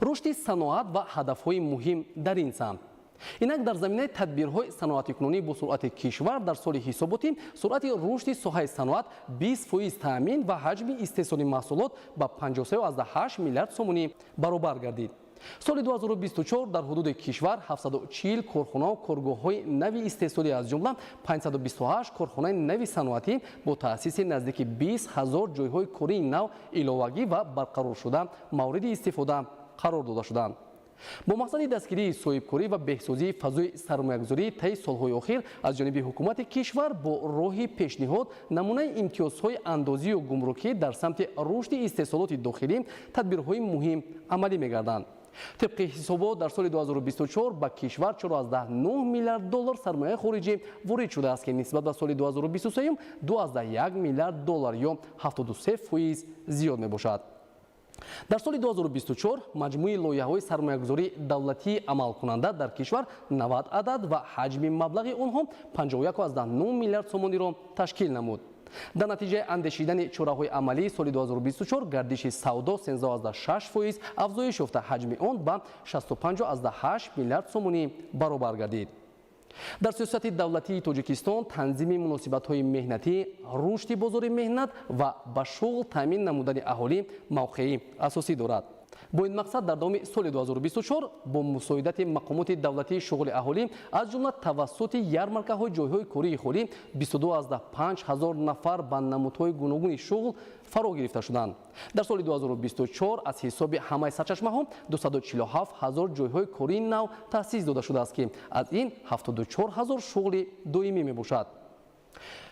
Рушди саноат ва ҳадафҳои муҳим дар ин самт. Инак, дар заминаи тадбирҳои саноатикунонӣ бо суръати кишвар дар соли ҳисоботӣ суръати рушди соҳаи саноат 20% таъмин ва ҳаҷми истеҳсоли маҳсулот ба 53,8 миллиард сомонӣ баробар гардид. Соли 2024 дар ҳудуди кишвар 740 корхонаву коргоҳҳои нави истеҳсолӣ, аз ҷумла 528 корхонаи нави саноатӣ бо таъсиси наздики 20 ҳазор ҷойҳои кории нав иловагӣ ва барқароршуда мавриди истифода қарор дода шуданд. Бо мақсади дастгирии соҳибкорӣ ва беҳсозии фазои сармоягузорӣ таи солҳои охир аз ҷониби ҳукумати кишвар бо роҳи пешниҳод намунаи имтиёзҳои андозию гумрукӣ дар самти рушди истеҳсолоти дохилӣ тадбирҳои муҳим амалӣ мегарданд. Тибқи ҳисобот, дар соли 2024 ба кишвар 4,9 миллиард доллар сармояи хориҷӣ ворид шудааст, ки нисбат ба соли 2023 2,1 миллиард доллар ё 73% зиёд мебошад. Дар соли 2024 маҷмӯи лоиҳаҳои сармоягузории давлатии амалкунанда дар кишвар 90 адад ва ҳаҷми маблағи онҳо 51,9 миллиард сомониро ташкил намуд. Дар натиҷаи андешидани чораҳои амалӣ соли 2024 гардиши савдо 13,6% афзоиш ёфта, ҳаҷми он ба 65,8 миллиард сомонӣ баробар гардид. Дар сиёсати давлатии Тоҷикистон танзими муносибатҳои меҳнатӣ, рушди бозори меҳнат ва ба шуғл таъмин намудани аҳолӣ мавқеи асосӣ дорад. Бо ин мақсад дар давоми соли 2024 бо мусоидати мақомоти давлатии шуғли аҳолӣ, аз ҷумла тавассути ярмаркаҳои ҷойҳои кории холӣ, 22,5 ҳазор нафар ба намудҳои гуногуни шуғл фаро гирифта шуданд. Дар соли 2024 аз ҳисоби ҳамаи сарчашмаҳо 247 ҳазор ҷойҳои кории нав таъсис дода шудааст, ки аз ин 74 ҳазор шуғли доимӣ мебошад.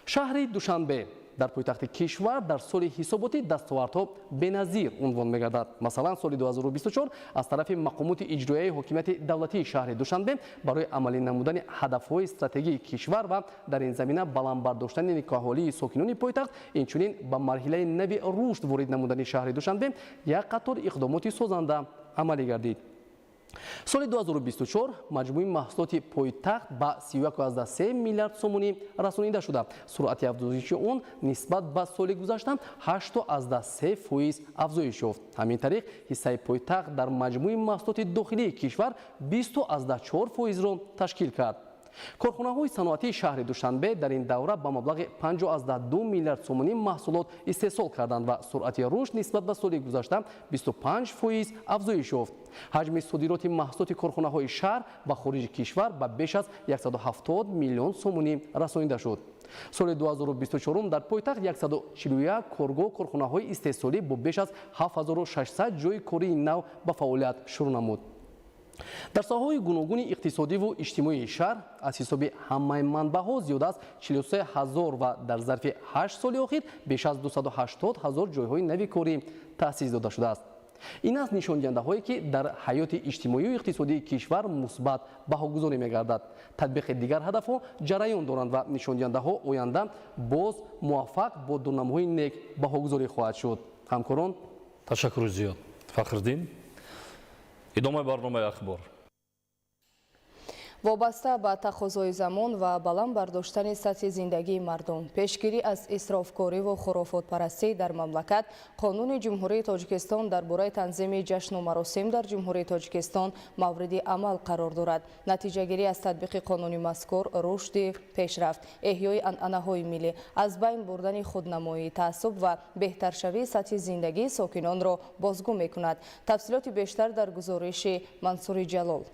Шаҳри Душанбе дар пойтахти кишвар дар соли ҳисоботӣ дастовардҳо беназир унвон мегардад. Масалан, соли 2024 аз тарафи мақомоти иҷроияи ҳокимияти давлатии шаҳри Душанбе барои амалӣ намудани ҳадафҳои стратегии кишвар ва дар ин замина баланд бардоштани некӯаҳолии сокинони пойтахт, инчунин ба марҳилаи нави рушд ворид намудани шаҳри Душанбе як қатор иқдомоти созанда амалӣ гардид. Соли 2024 маҷмӯи маҳсулоти пойтахт ба 31,3 миллиард сомонӣ расонида шуда, суръати афзоиши он нисбат ба соли гузашта 8,3% афзоиш ёфт. Ҳамин тариқ, ҳиссаи пойтахт дар маҷмӯи маҳсулоти дохилии кишвар 20,4%-ро ташкил кард. Корхонаҳои саноатии шаҳри Душанбе дар ин давра ба маблағи 5,2 миллиард сомонӣ маҳсулот истеҳсол карданд ва суръати рушд нисбат ба соли гузашта 25% афзоиш ёфт. Ҳаҷми содироти маҳсулоти корхонаҳои шаҳр ба хориҷи кишвар ба беш аз 170 миллион сомонӣ расонида шуд. Соли 2024 дар пойтахт 141 коргоҳ корхонаҳои истеҳсолӣ бо беш аз 7600 ҷойи кории нав ба фаъолият шурӯъ намуд. Дар соҳаҳои гуногуни иқтисодиву иҷтимоии шаҳр аз ҳисоби ҳамаи манбаъҳо зиёда аз 43 ҳазор ва дар зарфи 8 соли охир беш аз 280 ҳазор ҷойҳои нави корӣ таъсис дода шудааст. Ин аст нишондиҳандаҳое, ки дар ҳаёти иҷтимоию иқтисодии кишвар мусбат баҳогузорӣ мегардад. Татбиқи дигар ҳадафҳо ҷараён доранд ва нишондиҳандаҳо оянда боз муваффақ бо дурнамоҳои нек баҳогузорӣ хоҳад шуд. Ҳамкорон, ташаккури зиёд, Фахриддин. Идомаи барномаи ахбор. Вобаста ба тақозои замон ва баланд бардоштани сатҳи зиндагии мардум, пешгирӣ аз исрофкориву хурофотпарастӣ дар мамлакат, Қонуни Ҷумҳурии Тоҷикистон дар бораи танзими ҷашну маросим дар Ҷумҳурии Тоҷикистон мавриди амал қарор дорад. Натиҷагирӣ аз татбиқи қонуни мазкур рушди пешрафт, эҳёи анъанаҳои миллӣ, аз байн бурдани худнамоӣ, таассуб ва беҳтаршавии сатҳи зиндагии сокинонро бозгӯ мекунад. Тафсилоти бештар дар гузориши Мансури Ҷалол.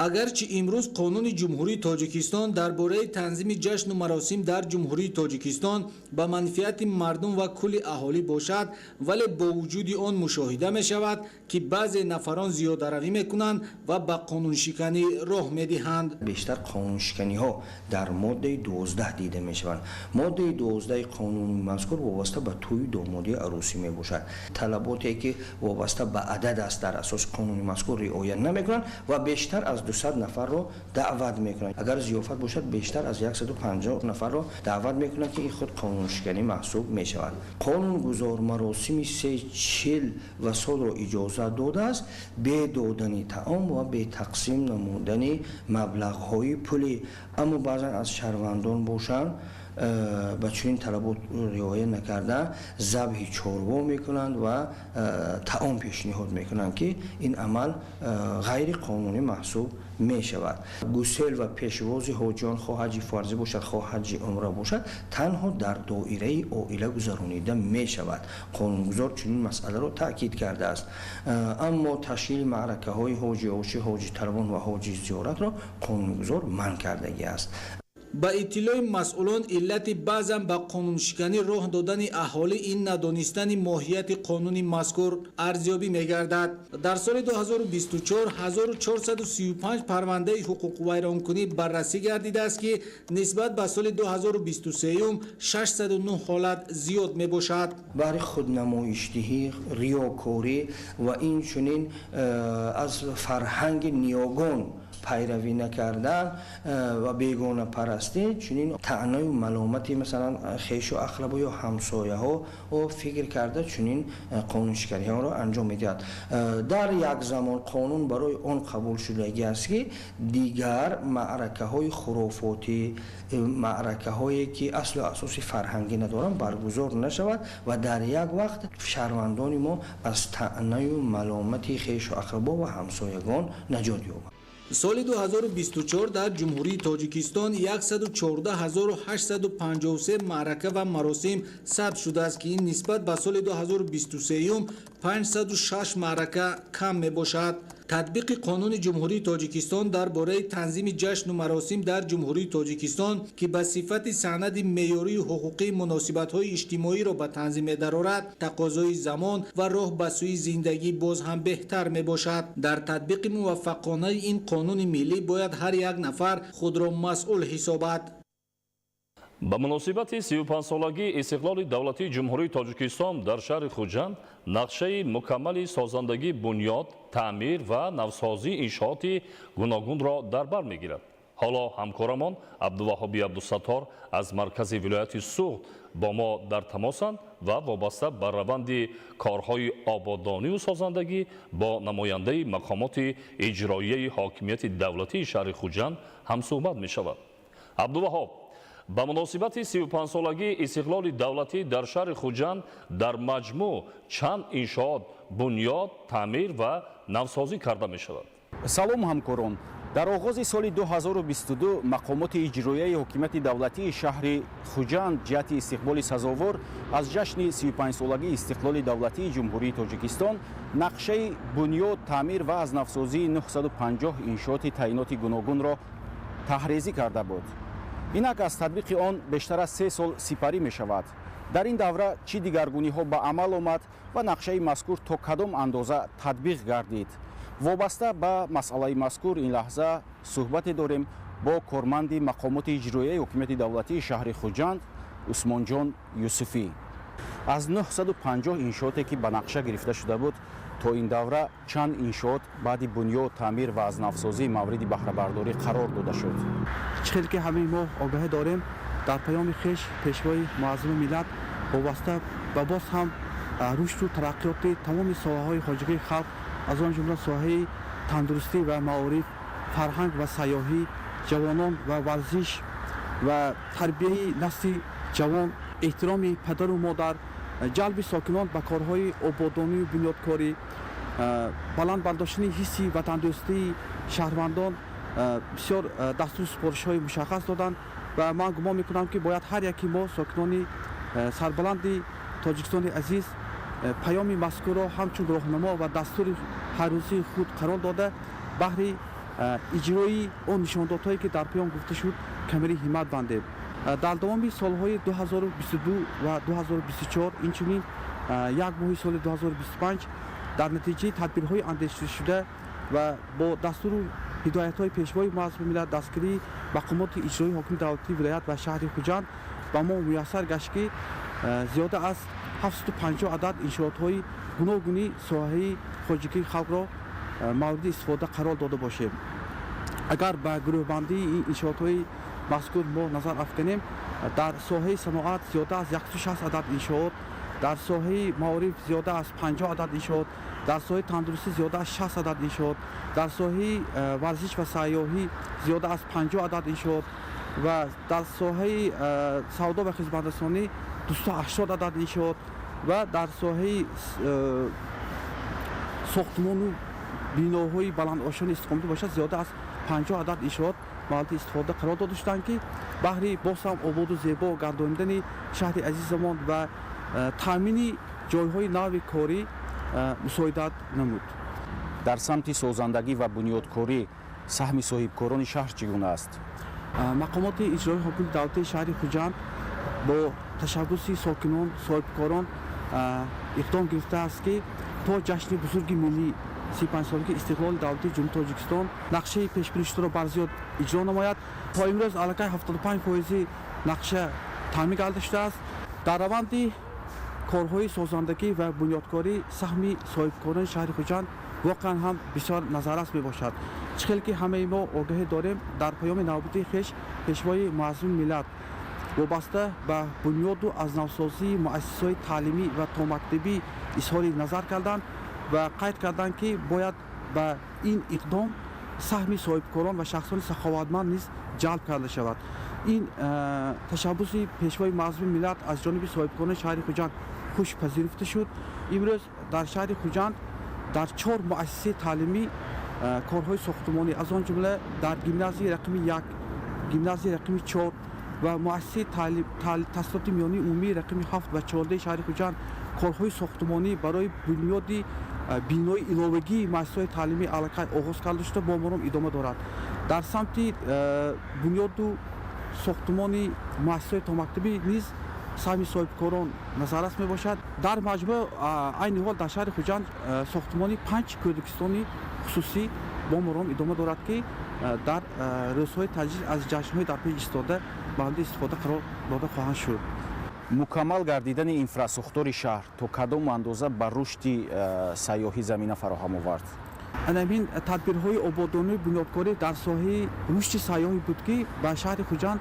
Агарчи имрӯз Қонуни Ҷумҳурии Тоҷикистон дар бораи танзими ҷашну маросим дар Ҷумҳурии Тоҷикистон ба манфиати мардум ва кулли аҳолӣ бошад, вале бо вуҷуди он мушоҳида мешавад, ки баъзе нафарон зиёдаравӣ мекунанд ва ба қонуншиканӣ роҳ медиҳанд. Бештар қонуншиканиҳо дар моддаи 12 дида мешаванд. Моддаи 12 қонуни мазкур вобаста ба тӯю домодии арӯсӣ мебошад. Талаботе ки вобаста ба адад аст, дар асоси қонуни мазкур риоя намекунанд ва бештар аз 200 нафарро даъват мекунанд. Агар зиёфат бошад, бештар аз 150 нафарро даъват мекунанд, ки ин худ қонуншиканӣ маҳсуб мешавад. Қонунгузор маросими се чил ва солро иҷозат додааст бе додани таом ва бе тақсим намудани маблағҳои пулӣ, аммо баъзан аз шаҳрвандон бошанд, ба чунин талабот риоя накарда, забҳи чорво мекунанд ва таом пешниҳод мекунанд, ки ин амал ғайриқонунӣ маҳсуб мешавад. Гусел ва пешвози ҳоҷиён, хоҳ ҳаҷи фарзӣ бошад, хоҳ ҳаҷи умра бошад, танҳо дар доираи оила гузаронида мешавад. Қонунгузор чунин масъаларо таъкид кардааст, аммо ташкили маъракаҳои ҳоҷиошӣ, ҳоҷиталабон ва ҳоҷи зиёратро қонунгузор манъ кардагӣ аст. Ба иттилои масъулон, иллати баъзан ба қонуншиканӣ роҳ додани аҳолӣ ин надонистани моҳияти қонуни мазкур арзёбӣ мегардад. Дар соли 2024 1435 парвандаи ҳуқуқвайронкунӣ баррасӣ гардидааст, ки нисбат ба соли 2023 609 ҳолат зиёд мебошад. Баҳри худнамоишдиҳӣ, риёкорӣ ва инчунин аз фарҳанги ниёгон пайравӣ накардан ва бегонапарастӣ, чунин таънаю маломати, масалан, хешу ақрабо ё ҳамсояҳо фикр карда, чунин қонуншиканиҳоро анҷом медиҳад. Дар як замон қонун барои он қабул шудагӣ аст, ки дигар маъракаҳои хурофотӣ, маъракаҳое ки аслу асоси фарҳангӣ надоранд, баргузор нашавад ва дар як вақт шаҳрвандони мо аз таънаю маломати хешу ақрабо ва ҳамсоягон наҷот ёбанд. Соли 2024 дар Ҷумҳурии Тоҷикистон 114853 маърака ва маросим сабт шудааст, ки ин нисбат ба соли 2023 506 маърака кам мебошад. Татбиқи Қонуни Ҷумҳурии Тоҷикистон дар бораи танзими ҷашну маросим дар Ҷумҳурии Тоҷикистон, ки ба сифати санади меъёрию ҳуқуқии муносибатҳои иҷтимоиро ба танзим медарорад, тақозои замон ва роҳ ба сӯи зиндагӣ боз ҳам беҳтар мебошад. Дар татбиқи муваффақонаи ин қонуни миллӣ бояд ҳар як нафар худро масъул ҳисобад. Ба муносибати 35-солагии истиқлоли давлатии Ҷумҳурии Тоҷикистон дар шаҳри Хуҷанд нақшаи мукаммали созандагӣ, бунёд, таъмир ва навсозии иншооти гуногунро дар бар мегирад. Ҳоло ҳамкорамон Абдуваҳоби Абдусаттор аз маркази вилояти Суғд бо мо дар тамосанд ва вобаста ба раванди корҳои ободонию созандагӣ бо намояндаи мақомоти иҷроияи ҳокимияти давлатии шаҳри Хуҷанд ҳамсӯҳбат мешавад. Абдуваҳоб, ба муносибати 35-солагии истиқлоли давлатӣ дар шаҳри Хуҷанд дар маҷмӯъ чанд иншоот бунёд, таъмир ва навсозӣ карда мешавад? Салом, ҳамкорон! Дар оғози соли 2022 мақомоти иҷроияи ҳокимияти давлатии шаҳри Хуҷанд ҷиҳати истиқболи сазовор аз ҷашни 35-солагии истиқлоли давлатии Ҷумҳурии Тоҷикистон нақшаи бунёд, таъмир ва аз навсозии 950 иншооти таъиноти гуногунро таҳрезӣ карда буд. Инак аз татбиқи он бештар аз 3 сол сипарӣ мешавад. Дар ин давра чӣ дигаргуниҳо ба амал омад ва нақшаи мазкур то кадом андоза татбиқ гардид? Вобаста ба масъалаи мазкур ин лаҳза суҳбате дорем бо корманди мақомоти иҷроияи ҳокимияти давлатии шаҳри Хуҷанд Усмонҷон Юсуфӣ. Аз 950 иншооте ки ба нақша гирифта шуда буд, то ин давра чанд иншоот баъди бунёд, таъмир ва аз навсозӣ мавриди баҳрабардорӣ қарор дода шуд? Чӣ хел ки ҳамаи мо огаҳӣ дорем, дар паёми хеш Пешвои муаззами миллат вобаста ба боз ҳам рушду тараққиёти тамоми соҳаҳои хоҷагии халқ, аз он ҷумла соҳаи тандурустӣ ва маориф, фарҳанг ва сайёҳӣ, ҷавонон ва варзиш ва тарбияи насли ҷавон, эҳтироми падару модар, ҷалби сокинон ба корҳои ободонию бунёдкорӣ, баланд бардоштани ҳисси ватандӯстии шаҳрвандон бисёр дастуру супоришҳои мушаххас доданд ва ман гумон мекунам, ки бояд ҳар яки мо, сокинони сарбаланди Тоҷикистони азиз, паёми мазкурро ҳамчун роҳнамо ва дастури ҳаррӯзии худ қарор дода, баҳри иҷрои он нишондодҳое ки дар паём гуфта шуд, камари ҳиммат бандем. Дар давоми солҳои 2022 ва 2024, инчунин як моҳи соли 2025, дар натиҷаи тадбирҳои андешидашуда ва бо дастуру ҳидоятҳои Пешвои муаззами миллат, дастгирии мақомоти иҷроии ҳокими давлатии вилоят ва шаҳри Хуҷанд ба мо муяссар гашт, ки зиёда аз 750 адад иншоотҳои гуногуни соҳаи хоҷагии халқро мавриди истифода қарор дода бошем. Агар ба гурӯҳбандии ин иншоотҳои мазкур мо назар афканем, дар соҳаи саноат зиёда аз 160 адад иншоот, дар соҳаи маориф зиёда аз 50 адад иншоот, дар соҳаи тандурустӣ зиёда аз 60 адад иншоот, дар соҳаи варзиш ва сайёҳӣ зиёда аз 50 адад иншоот ва дар соҳаи савдо ва хизматрасонӣ 280 адад иншоот ва дар соҳаи сохтмону биноҳои баландошёни истиқоматӣ бошад, зиёда аз 50 адад иншоот мавриди истифода қарор дода шуданд, ки баҳри боз ҳам ободу зебо гардонидани шаҳри азизамон ва таъмини ҷойҳои нави корӣ мусоидат намуд. Дар самти созандагӣ ва бунёдкорӣ саҳми соҳибкорони шаҳр чӣ гуна аст? Мақомоти иҷроии ҳокими давлатии шаҳри Хуҷанд бо ташаббуси сокинон, соҳибкорон иқдом гирифтааст, ки то ҷашни бузурги миллӣ, 35-солагии истиқлоли давлатии Ҷумҳурии Тоҷикистон, нақшаи пешбинишударо барзиёд иҷро намояд. То имрӯз аллакай 75 фоизи нақша таъмин гарда шудааст. Дар раванди корҳои созандагӣ ва бунёдкорӣ саҳми соҳибкорони шаҳри Хуҷанд воқеан ҳам бисёр назаррас мебошад. Чӣ хел ки ҳамаи мо огаҳӣ дорем, дар паёми навбатии хеш Пешвои муаззами миллат вобаста ба бунёду аз навсозии муассисаҳои таълимӣ ва томактабӣ изҳори назар карданд ва қайд карданд, ки бояд ба ин иқдом саҳми соҳибкорон ва шахсони саховатманд низ ҷалб карда шавад. Ин ташаббуси Пешвои муаззами миллат аз ҷониби соҳибкорони шаҳри Хуҷанд хуш пазируфта шуд. Имрӯз дар шаҳри Хуҷанд дар чор муассисаи таълимӣ корҳои сохтумонӣ, аз он ҷумла дар гимназияи рақами 1, гимназияи рақами 4 ва муассисаи таҳсилоти миёнии умумии рақами 7 ва 14-и шаҳри Хуҷанд, корҳои сохтумонӣ барои бунёди бинои иловагии муассисаҳои таълимӣ аллакай оғоз карда шуда, бо маром идома дорад. Дар самти бунёду сохтумони муассисаҳои томактабӣ низ саҳми соҳибкорон назаррас мебошад. Дар маҷмӯъ, айни ҳол дар шаҳри Хуҷанд сохтумони панҷ кӯдакистони хусусӣ бо маром идома дорад, ки дар рӯзҳои таҷлил аз ҷашнҳои дар пеш истода мавриди истифода қарор дода хоҳанд шуд. Мукаммал гардидани инфрасохтори шаҳр то кадом андоза ба рушди сайёҳӣ замина фароҳам овард? Анамин тадбирҳои ободонию бунёдкорӣ дар соҳаи рушди сайёҳӣ буд, ки ба шаҳри Хуҷанд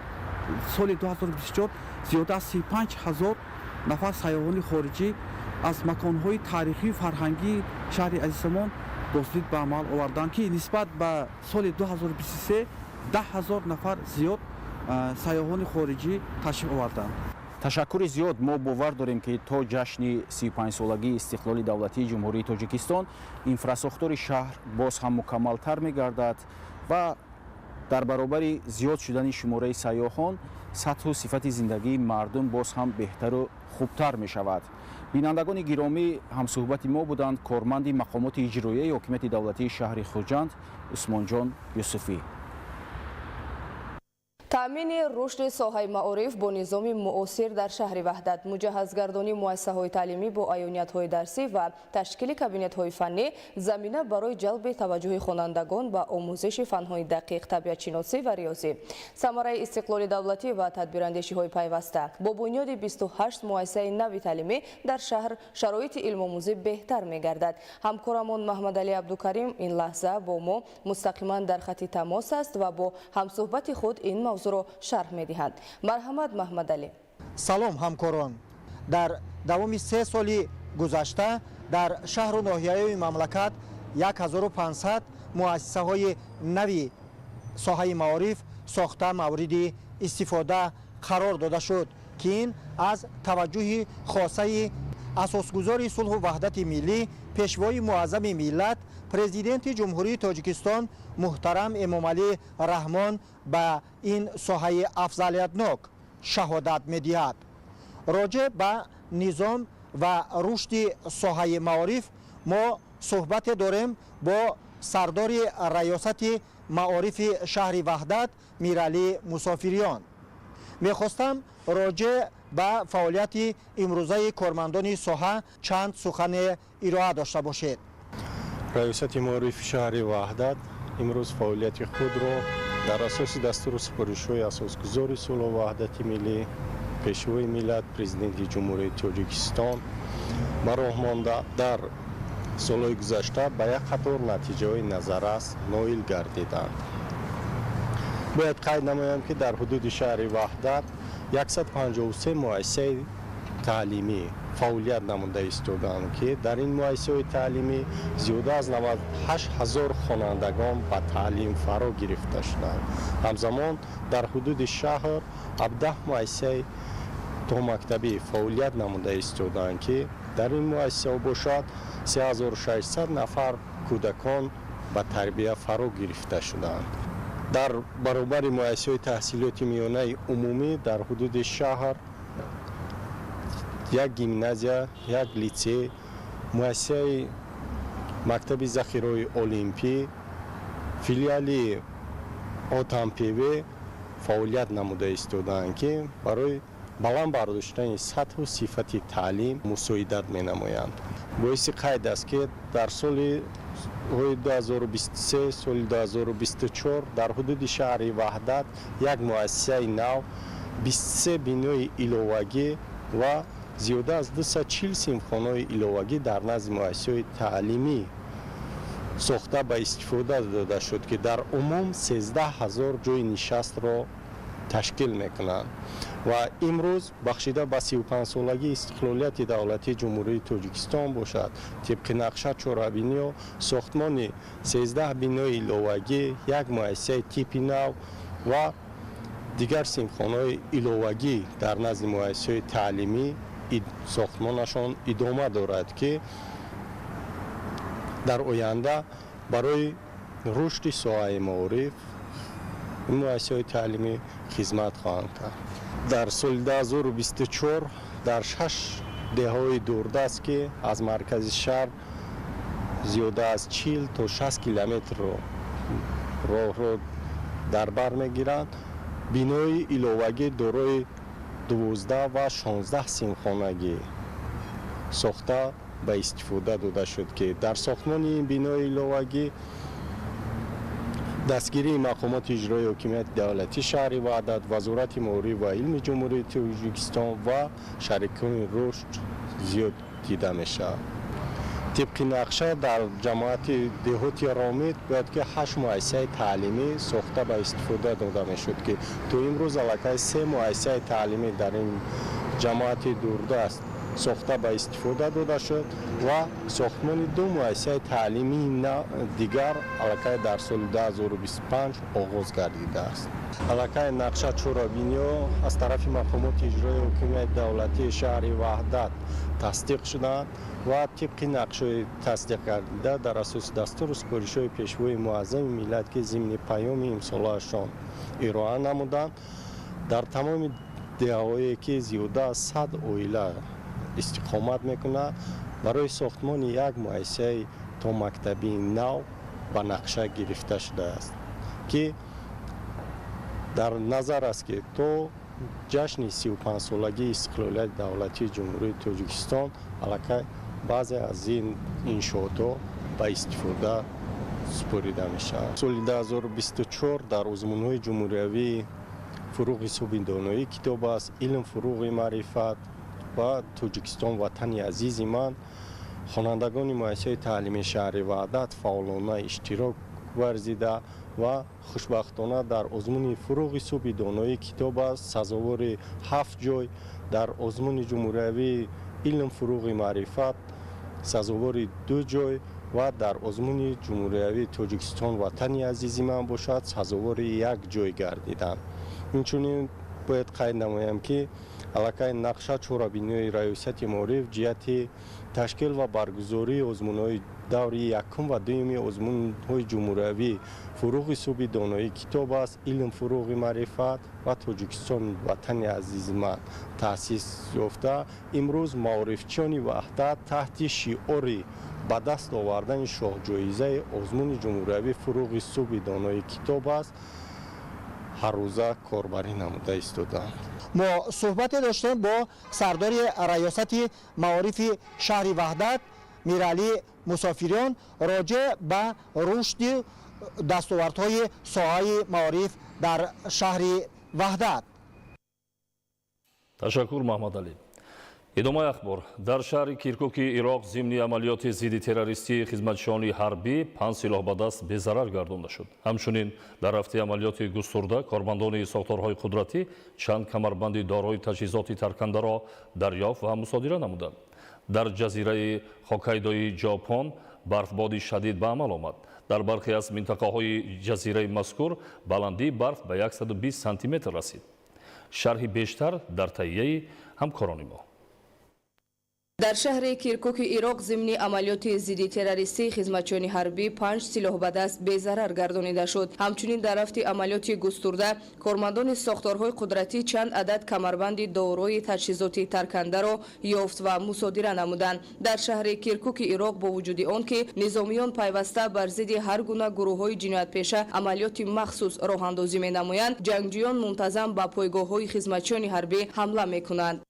соли 2024 зиёда аз 35 ҳазор нафар сайёҳони хориҷӣ аз маконҳои таърихию фарҳангии шаҳри азизамон боздид ба амал оварданд, ки нисбат ба соли 2023 10 ҳазор нафар зиёд сайёҳони хориҷӣ ташриф оварданд. Ташаккури зиёд. Мо бовар дорем, ки то ҷашни 35-солагии истиқлоли давлатии Ҷумҳурии Тоҷикистон инфрасохтори шаҳр боз ҳам мукаммалтар мегардад ва дар баробари зиёд шудани шумораи сайёҳон сатҳу сифати зиндагии мардум боз ҳам беҳтару хубтар мешавад. Бинандагони гиромӣ, ҳамсӯҳбати мо буданд корманди мақомоти иҷроияи ҳокимияти давлатии шаҳри Хуҷанд Усмонҷон Юсуфӣ. Таъмини рушди соҳаи маориф бо низоми муосир дар шаҳри Ваҳдат, муҷаҳҳазгардонии муассисаҳои таълимӣ бо аёниятҳои дарсӣ ва ташкили кабинетҳои фаннӣ замина барои ҷалби таваҷҷӯҳи хонандагон ба омӯзиши фанҳои дақиқ, табиатшиносӣ ва риёзӣ. Самараи истиқлоли давлатӣ ва тадбирандешиҳои пайваста: бо бунёди 28 муассисаи нави таълимӣ дар шаҳр шароити илмомӯзӣ беҳтар мегардад. Ҳамкорамон Маҳмадалӣ Абдукарим ин лаҳза бо мо мустақиман дар хати тамос аст ва бо ҳамсӯҳбати худ ин мавзӯъро шарҳ медиҳад. Марҳамат, Маҳмадалӣ. Салом, ҳамкорон. Дар давоми 3 соли гузашта дар шаҳру ноҳияҳои мамлакат 1500 муассисаҳои нави соҳаи маориф сохта, мавриди истифода қарор дода шуд, ки ин аз таваҷҷӯҳи хосаи асосгузори сулҳу ваҳдати миллӣ, Пешвои муаззами миллат, Президенти Ҷумҳурии Тоҷикистон муҳтарам Эмомалӣ Раҳмон ба ин соҳаи афзалиятнок шаҳодат медиҳад. Роҷеъ ба низом ва рушди соҳаи маориф мо суҳбате дорем бо сардори раёсати Маорифи шаҳри Ваҳдат Миралӣ Мусофириён. Мехостам роҷеъ ба фаъолияти имрӯзаи кормандони соҳа чанд сухане ироа дошта бошед. Раёсати маорифи шаҳри Ваҳдат имрӯз фаъолияти худро дар асоси дастуру супоришҳои асосгузори сулҳу ваҳдати миллӣ, Пешвои миллат, Президенти Ҷумҳурии Тоҷикистон ба роҳ монда, дар солҳои гузашта ба як қатор натиҷаҳои назаррас ноил гардиданд. Бояд қайд намоям, ки дар ҳудуди шаҳри Ваҳдат 153 муассисаи таълимӣ фаъолият намуда истодаанд, ки дар ин муассисаҳои таълимӣ зиёда аз 98 ҳазор хонандагон ба таълим фаро гирифта шуданд. Ҳамзамон дар ҳудуди шаҳр 17 муассисаи томактабӣ фаъолият намуда истодаанд, ки дар ин муассисаҳо бошад 3600 нафар кӯдакон ба тарбия фаро гирифта шуданд. Дар баробари муассисаҳои таҳсилоти миёнаи умумӣ дар ҳудуди шаҳр як гимназия, як литсей, муассисаи мактаби захираҳои олимпӣ, филиали ОТамПВ фаъолият намуда истодаанд, ки барои баланд бардоштани сатҳу сифати таълим мусоидат менамоянд. Боиси қайд аст, ки дар соли 2023, соли 2024 дар ҳудуди шаҳри Ваҳдат як муассисаи нав, 23 бинои иловагӣ ва зиёда аз 240 синфхонаҳои иловагӣ дар назди муассисаҳои таълимӣ сохта ба истифода дода шуд, ки дар умум 13 ҳазор ҷойи нишастро ташкил мекунанд. Ва имрӯз, бахшида ба 35-солагии истиқлолияти давлатии Ҷумҳурии Тоҷикистон бошад, тибқи нақша чорабиниҳо сохтмони 13 бинои иловагӣ, як муассисаи типи нав ва дигар синфхонаҳои иловагӣ дар назди муассисаҳои таълимӣ сохтмонашон идома дорад, ки дар оянда барои рушди соҳаи маориф ин муассисаҳои таълимӣ хизмат хоҳанд кард. Дар соли 2024 дар шаш деҳаҳои дурдаст, ки аз маркази шаҳр зиёда аз 40 то 60 километрро роҳро дар бар мегиранд, бинои иловагӣ дорои 12 ва 16 синфхонагӣ сохта ба истифода дода шуд, ки дар сохтмони ин бинои иловагӣ дастгирии мақомоти иҷроии ҳокимияти давлатии шаҳри Ваҳдат, Вазорати маориф ва илми Ҷумҳурии Тоҷикистон ва шарикони рушд зиёд дида мешавад. Тибқи нақша дар ҷамоати деҳоти Ромид бояд ки ҳашт муассисаи таълимӣ сохта ба истифода дода мешуд, ки то имрӯз аллакай се муассисаи таълимӣ дар ин ҷамоати дурдаст сохта ба истифода дода шуд ва сохтмони ду муассисаи таълимии дигар аллакай дар соли 2025 оғоз гардидааст. Аллакай нақша чорабиниҳо аз тарафи мақомоти иҷроии ҳокимияти давлатии шаҳри Ваҳдат тасдиқ шуданд ва тибқи нақшаҳои тасдиқ гардида дар асоси дастуру супоришҳои Пешвои муаззами миллат, ки зимни паёми имсолаашон ироа намуданд, дар тамоми деҳаҳое, ки зиёда аз 100 оила истиқомат мекунад, барои сохтмони як муассисаи томактабии нав ба нақша гирифта шудааст, ки дар назар аст, ки то ҷашни 35-солагии истиқлолияти давлатии Ҷумҳурии Тоҷикистон аллакай баъзе аз ин иншоотҳо ба истифода супорида мешавад. Соли 2024 дар озмунҳои ҷумҳуриявии «Фурӯғи субҳи доноӣ китоб аст», «Илм фурӯғи маърифат» ва «Тоҷикистон ватани азизи ман» хонандагони муассисаи таълимии шаҳри Ваҳдат фаъолона иштирок варзида ва хушбахтона дар озмуни «Фурӯғи субҳи доноӣ китоб аст» сазовори ҳафт ҷой, дар озмуни ҷумҳуриявии «Илм фурӯғи маърифат» сазовори ду ҷой ва дар озмуни ҷумҳуриявии «Тоҷикистон ватани азизи ман» бошад, сазовори як ҷой гардиданд. Инчунин бояд қайд намоям, ки Аллакай нақша чорабиниҳои Раёсати маориф ҷиҳати ташкил ва баргузории озмунҳои даври якум ва дуюми озмунҳои ҷумҳуриявӣ «Фурӯғи субҳи доноӣ китоб аст», «Илм фурӯғи маърифат» ва «Тоҷикистон ватани азизи ман» таъсис ёфта, имрӯз маорифчиёни Ваҳдат таҳти шиори ба даст овардани шоҳҷоизаи озмуни ҷумҳуриявӣ «Фурӯғи субҳи доноӣ китоб аст» ҳаррӯза корбарӣ намуда истодаанд. Мо суҳбате доштем бо сардори Раёсати маорифи шаҳри Ваҳдат Миралӣ Мусофириён роҷеъ ба рушди дастовардҳои соҳаи маориф дар шаҳри Ваҳдат. Ташаккур, Маҳмадалӣ. Идомаи ахбор. Дар шаҳри Киркуки Ироқ зимни амалиёти зидди террористии хизматчиёни ҳарбӣ панҷ силоҳ ба даст безарар гардонда шуд. Ҳамчунин дар рафти амалиёти густурда кормандони сохторҳои қудратӣ чанд камарбанди дорои таҷҳизоти таркандаро дарёфт ва мусодира намуданд. Дар ҷазираи Хокайдои Ҷопон барфбоди шадид ба амал омад. Дар бархе аз минтақаҳои ҷазираи мазкур баландии барф ба 120 сантиметр расид. Шарҳи бештар дар таҳияи ҳамкорони мо. Дар шаҳри Киркуки Ироқ зимни амалиёти зидди террористии хизматчиёни ҳарбӣ панҷ силоҳ ба даст безарар гардонида шуд. Ҳамчунин дар рафти амалиёти густурда кормандони сохторҳои қудратӣ чанд адад камарбанди дорои таҷҳизоти таркандаро ёфт ва мусодира намуданд. Дар шаҳри Киркуки Ироқ бо вуҷуди он ки низомиён пайваста бар зидди ҳар гуна гурӯҳҳои ҷиноятпеша амалиёти махсус роҳандозӣ менамоянд, ҷангҷӯён мунтазам ба пойгоҳҳои хизматчиёни ҳарбӣ ҳамла мекунанд.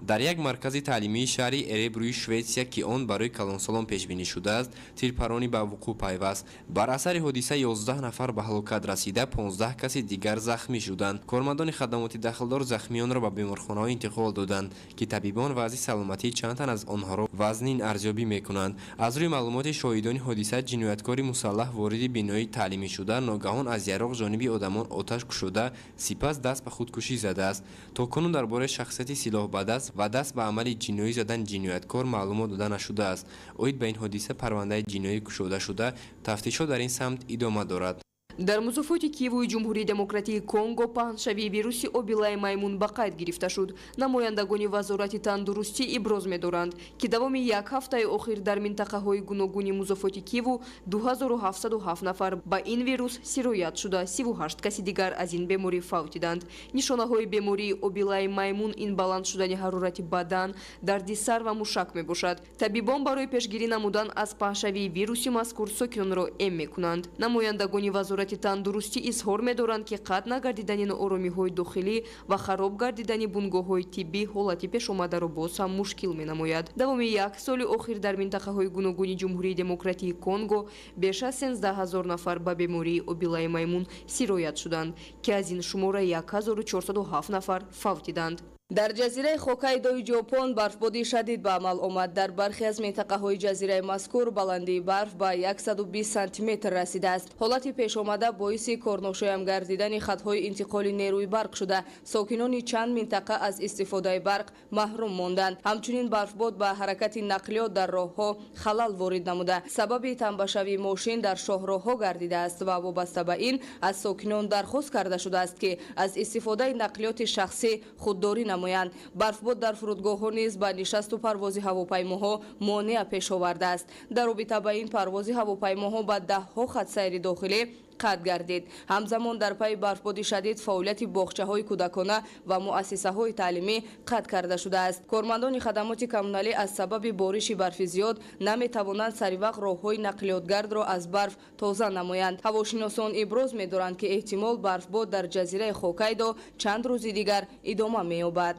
Дар як маркази таълимии шаҳри Эребруи Шветсия, ки он барои калонсолон пешбинӣ шудааст, тирпаронӣ ба вуқӯъ пайваст. Бар асари ҳодиса 11 нафар ба ҳалокат расида, 15 каси дигар захмӣ шуданд. Кормандони хадамоти дахлдор захмиёнро ба беморхонаҳо интиқол доданд, ки табибон вазъи саломатии чанд тан аз онҳоро вазнин арзёбӣ мекунанд. Аз рӯи маълумоти шоҳидони ҳодиса, ҷинояткори мусаллаҳ вориди бинои таълимӣ шуда, ногаҳон аз яроқ ҷониби одамон оташ кушода, сипас даст ба худкушӣ задааст. То кунун дар бораи шахсияти силоҳ ба даст ва даст ба амали ҷиноӣ задан ҷинояткор маълумот дода нашудааст. Оид ба ин ҳодиса парвандаи ҷиноӣ кушода шуда, тафтишот дар ин самт идома дорад. Дар музофоти Кивуи Ҷумҳурии Демократии Конго паҳншавии вируси обилаи маймун ба қайд гирифта шуд. Намояндагони Вазорати тандурустӣ иброз медоранд, ки давоми як ҳафтаи охир дар минтақаҳои гуногуни музофоти Киву 2707 нафар ба ин вирус сироят шуда, 38 каси дигар аз ин беморӣ фавтиданд. Нишонаҳои бемории обилаи маймун ин баланд шудани ҳарорати бадан, дарди сар ва мушак мебошад. Табибон барои пешгирӣ намудан аз паҳншавии вируси мазкур сокинонро эм мекунанд. Намояндагони Вазорати тандурустӣ изҳор медоранд, ки қатъ нагардидани нооромиҳои дохилӣ ва хароб гардидани бунгоҳҳои тиббӣ ҳолати пешомадаро боз ҳам мушкил менамояд. Давоми як соли охир дар минтақаҳои гуногуни Ҷумҳурии Демократии Конго беш аз 13 ҳазор нафар ба бемории обилаи маймун сироят шуданд, ки аз ин шумора 1407 нафар фавтиданд. Дар ҷазираи Хокайдои Ҷопон барфбоди шадид ба амал омад. Дар бархе аз минтақаҳои ҷазираи мазкур баландии барф ба 120 сантиметр расидааст. Ҳолати пешомада боиси корношоям гардидани хатҳои интиқоли нерӯи барқ шуда, сокинони чанд минтақа аз истифодаи барқ маҳрум монданд. Ҳамчунин барфбод ба ҳаракати нақлиёт дар роҳҳо халал ворид намуда, сабаби тамбашавии мошин дар шоҳроҳҳо гардидааст ва вобаста ба ин аз сокинон дархост карда шудааст, ки аз истифодаи нақлиёти шахсӣ худдорӣ намоянд. Барфбод дар фурудгоҳҳо низ ба нишасту парвози ҳавопаймоҳо монеа пеш овардааст. Дар робита ба ин парвози ҳавопаймоҳо ба даҳҳо хатсайри дохилӣ қатъ гардид. Ҳамзамон дар пайи барфбоди шадид фаъолияти боғчаҳои кӯдакона ва муассисаҳои таълимӣ қатъ карда шудааст. Кормандони хадамоти коммуналӣ аз сабаби бориши барфи зиёд наметавонанд саривақт роҳҳои нақлиётгардро аз барф тоза намоянд. Ҳавошиносон иброз медоранд, ки эҳтимол барфбод дар ҷазираи Хокайдо чанд рӯзи дигар идома меёбад.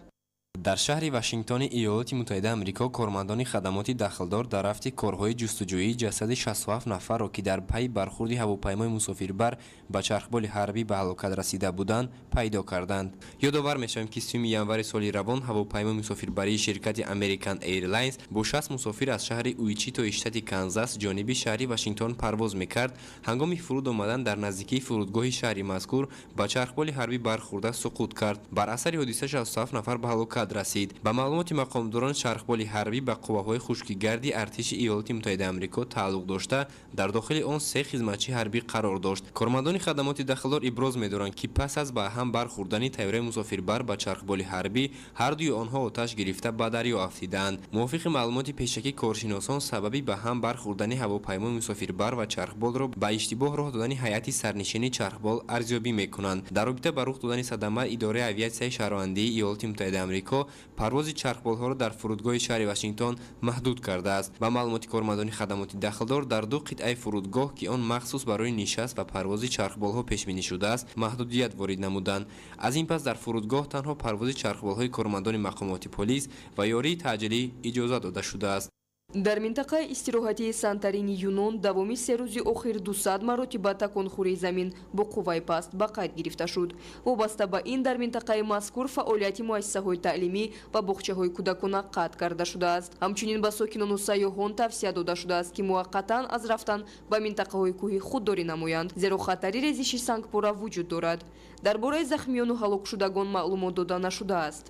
Дар шаҳри Вашингтони Иёлоти Муттаҳидаи Амрико кормандони хадамоти дахлдор дар рафти корҳои ҷустуҷӯии ҷасади 67 нафарро, ки дар пайи бархурди ҳавопаймои мусофирбар ба чархболи ҳарбӣ ба ҳалокат расида буданд, пайдо карданд. Ёдовар мешавем, ки 3 январи соли равон ҳавопаймои мусофирбарии ширкати American Airlines бо 60 мусофир аз шаҳри Уичитои штати Канзас ҷониби шаҳри Вашингтон парвоз мекард. Ҳангоми фуруд омадан дар наздикии фурудгоҳи шаҳри мазкур ба чархболи ҳарбӣ бархӯрда суқут кард. Бар асари ҳодиса 67 нафар ба ҳалокат расид. Ба маълумоти мақомдорон, чархболи ҳарбӣ ба қувваҳои хушкигарди артиши Иёлоти Муттаҳидаи Амрико тааллуқ дошта, дар дохили он се хизматчии ҳарбӣ қарор дошт. Кормандони хадамоти дахлдор иброз медоранд, ки пас аз ба ҳам бархӯрдани тайёраи мусофирбар ба чархболи ҳарбӣ, ҳар дуи онҳо оташ гирифта ба дарё афтидаанд. Мувофиқи маълумоти пешакӣ коршиносон, сабаби ба ҳам бархӯрдани ҳавопаймои мусофирбар ва чархболро ба иштибоҳ роҳ додани ҳайати сарнишини чархбол арзёбӣ мекунанд. Дар робита ба рух додани садама, идораи авиатсияи шаҳрвандии Иёлоти Муттаҳидаи Амрико парвози чархболҳоро дар фурудгоҳи шаҳри Вашингтон маҳдуд кардааст. Ба маълумоти кормандони хадамоти дахлдор, дар ду қитъаи фурудгоҳ, ки он махсус барои нишаст ва парвози чархболҳо пешбинӣ шудааст, маҳдудият ворид намуданд. Аз ин пас дар фурудгоҳ танҳо парвози чархболҳои кормандони мақомоти полис ва ёрии таъҷилӣ иҷоза дода шудааст. Дар минтақаи истироҳатии Санторини Юнон давоми 3 рӯзи охир 200 маротиба таконхӯрии замин бо қувваи паст ба қайд гирифта шуд. Вобаста ба ин, дар минтақаи мазкур фаъолияти муассисаҳои таълимӣ ва боғчаҳои кӯдакона қатъ карда шудааст. Ҳамчунин ба сокинону сайёҳон тавсия дода шудааст, ки муваққатан аз рафтан ба минтақаҳои кӯҳӣ худдорӣ намоянд, зеро хатари резиши сангпора вуҷуд дорад. Дар бораи захмиёну ҳалокшудагон маълумот дода нашудааст.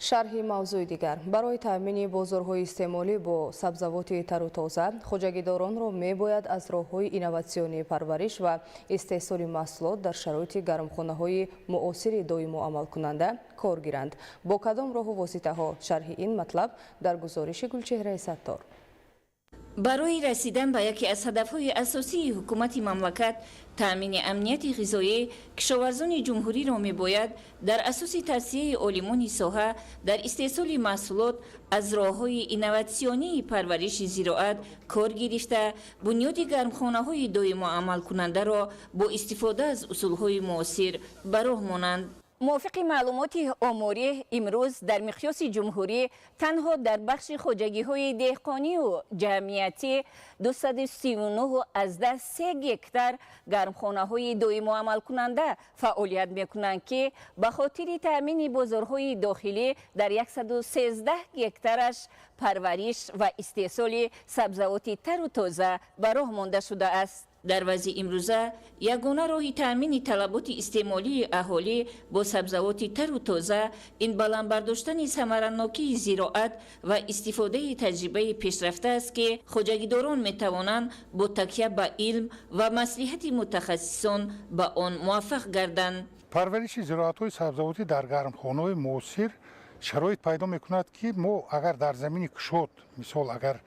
Шарҳи мавзӯи дигар. Барои таъмини бозорҳои истеъмолӣ бо сабзавоти тару тоза, хоҷагидоронро мебояд аз роҳҳои инноватсионии парвариш ва истеҳсоли маҳсулот дар шароити гармхонаҳои муосири доимо амалкунанда кор гиранд. Бо кадом роҳу воситаҳо? Шарҳи ин матлаб дар гузориши Гулчеҳраи Саттор. Барои расидан ба яке аз ҳадафҳои асосии ҳукумати мамлакат, таъмини амнияти ғизоӣ, кишоварзони ҷумҳуриро мебояд дар асоси тавсияи олимони соҳа дар истеҳсоли маҳсулот аз роҳҳои инноватсионии парвариши зироат кор гирифта, бунёди гармхонаҳои доимо амалкунандаро бо истифода аз усулҳои муосир ба роҳ монанд. Мувофиқи маълумоти оморӣ, имрӯз дар миқёси ҷумҳурӣ танҳо дар бахши хоҷагиҳои деҳқонию ҷамъиятӣ 239,3 гектар гармхонаҳои доимоамалкунанда фаъолият мекунанд, ки ба хотири таъмини бозорҳои дохилӣ дар 113 гектараш парвариш ва истеҳсоли сабзавоти тару тоза ба роҳ монда шудааст. Дар вазъи имрӯза ягона роҳи таъмини талаботи истеъмолии аҳолӣ бо сабзавоти тару тоза ин баланд бардоштани самаранокии зироат ва истифодаи таҷрибаи пешрафта аст, ки хоҷагидорон метавонанд бо такя ба илм ва маслиҳати мутахассисон ба он муваффақ гарданд. Парвариши зироатҳои сабзавотӣ дар гармхонаҳои муосир шароит пайдо мекунад, ки мо агар дар замини кушод, мисол, агар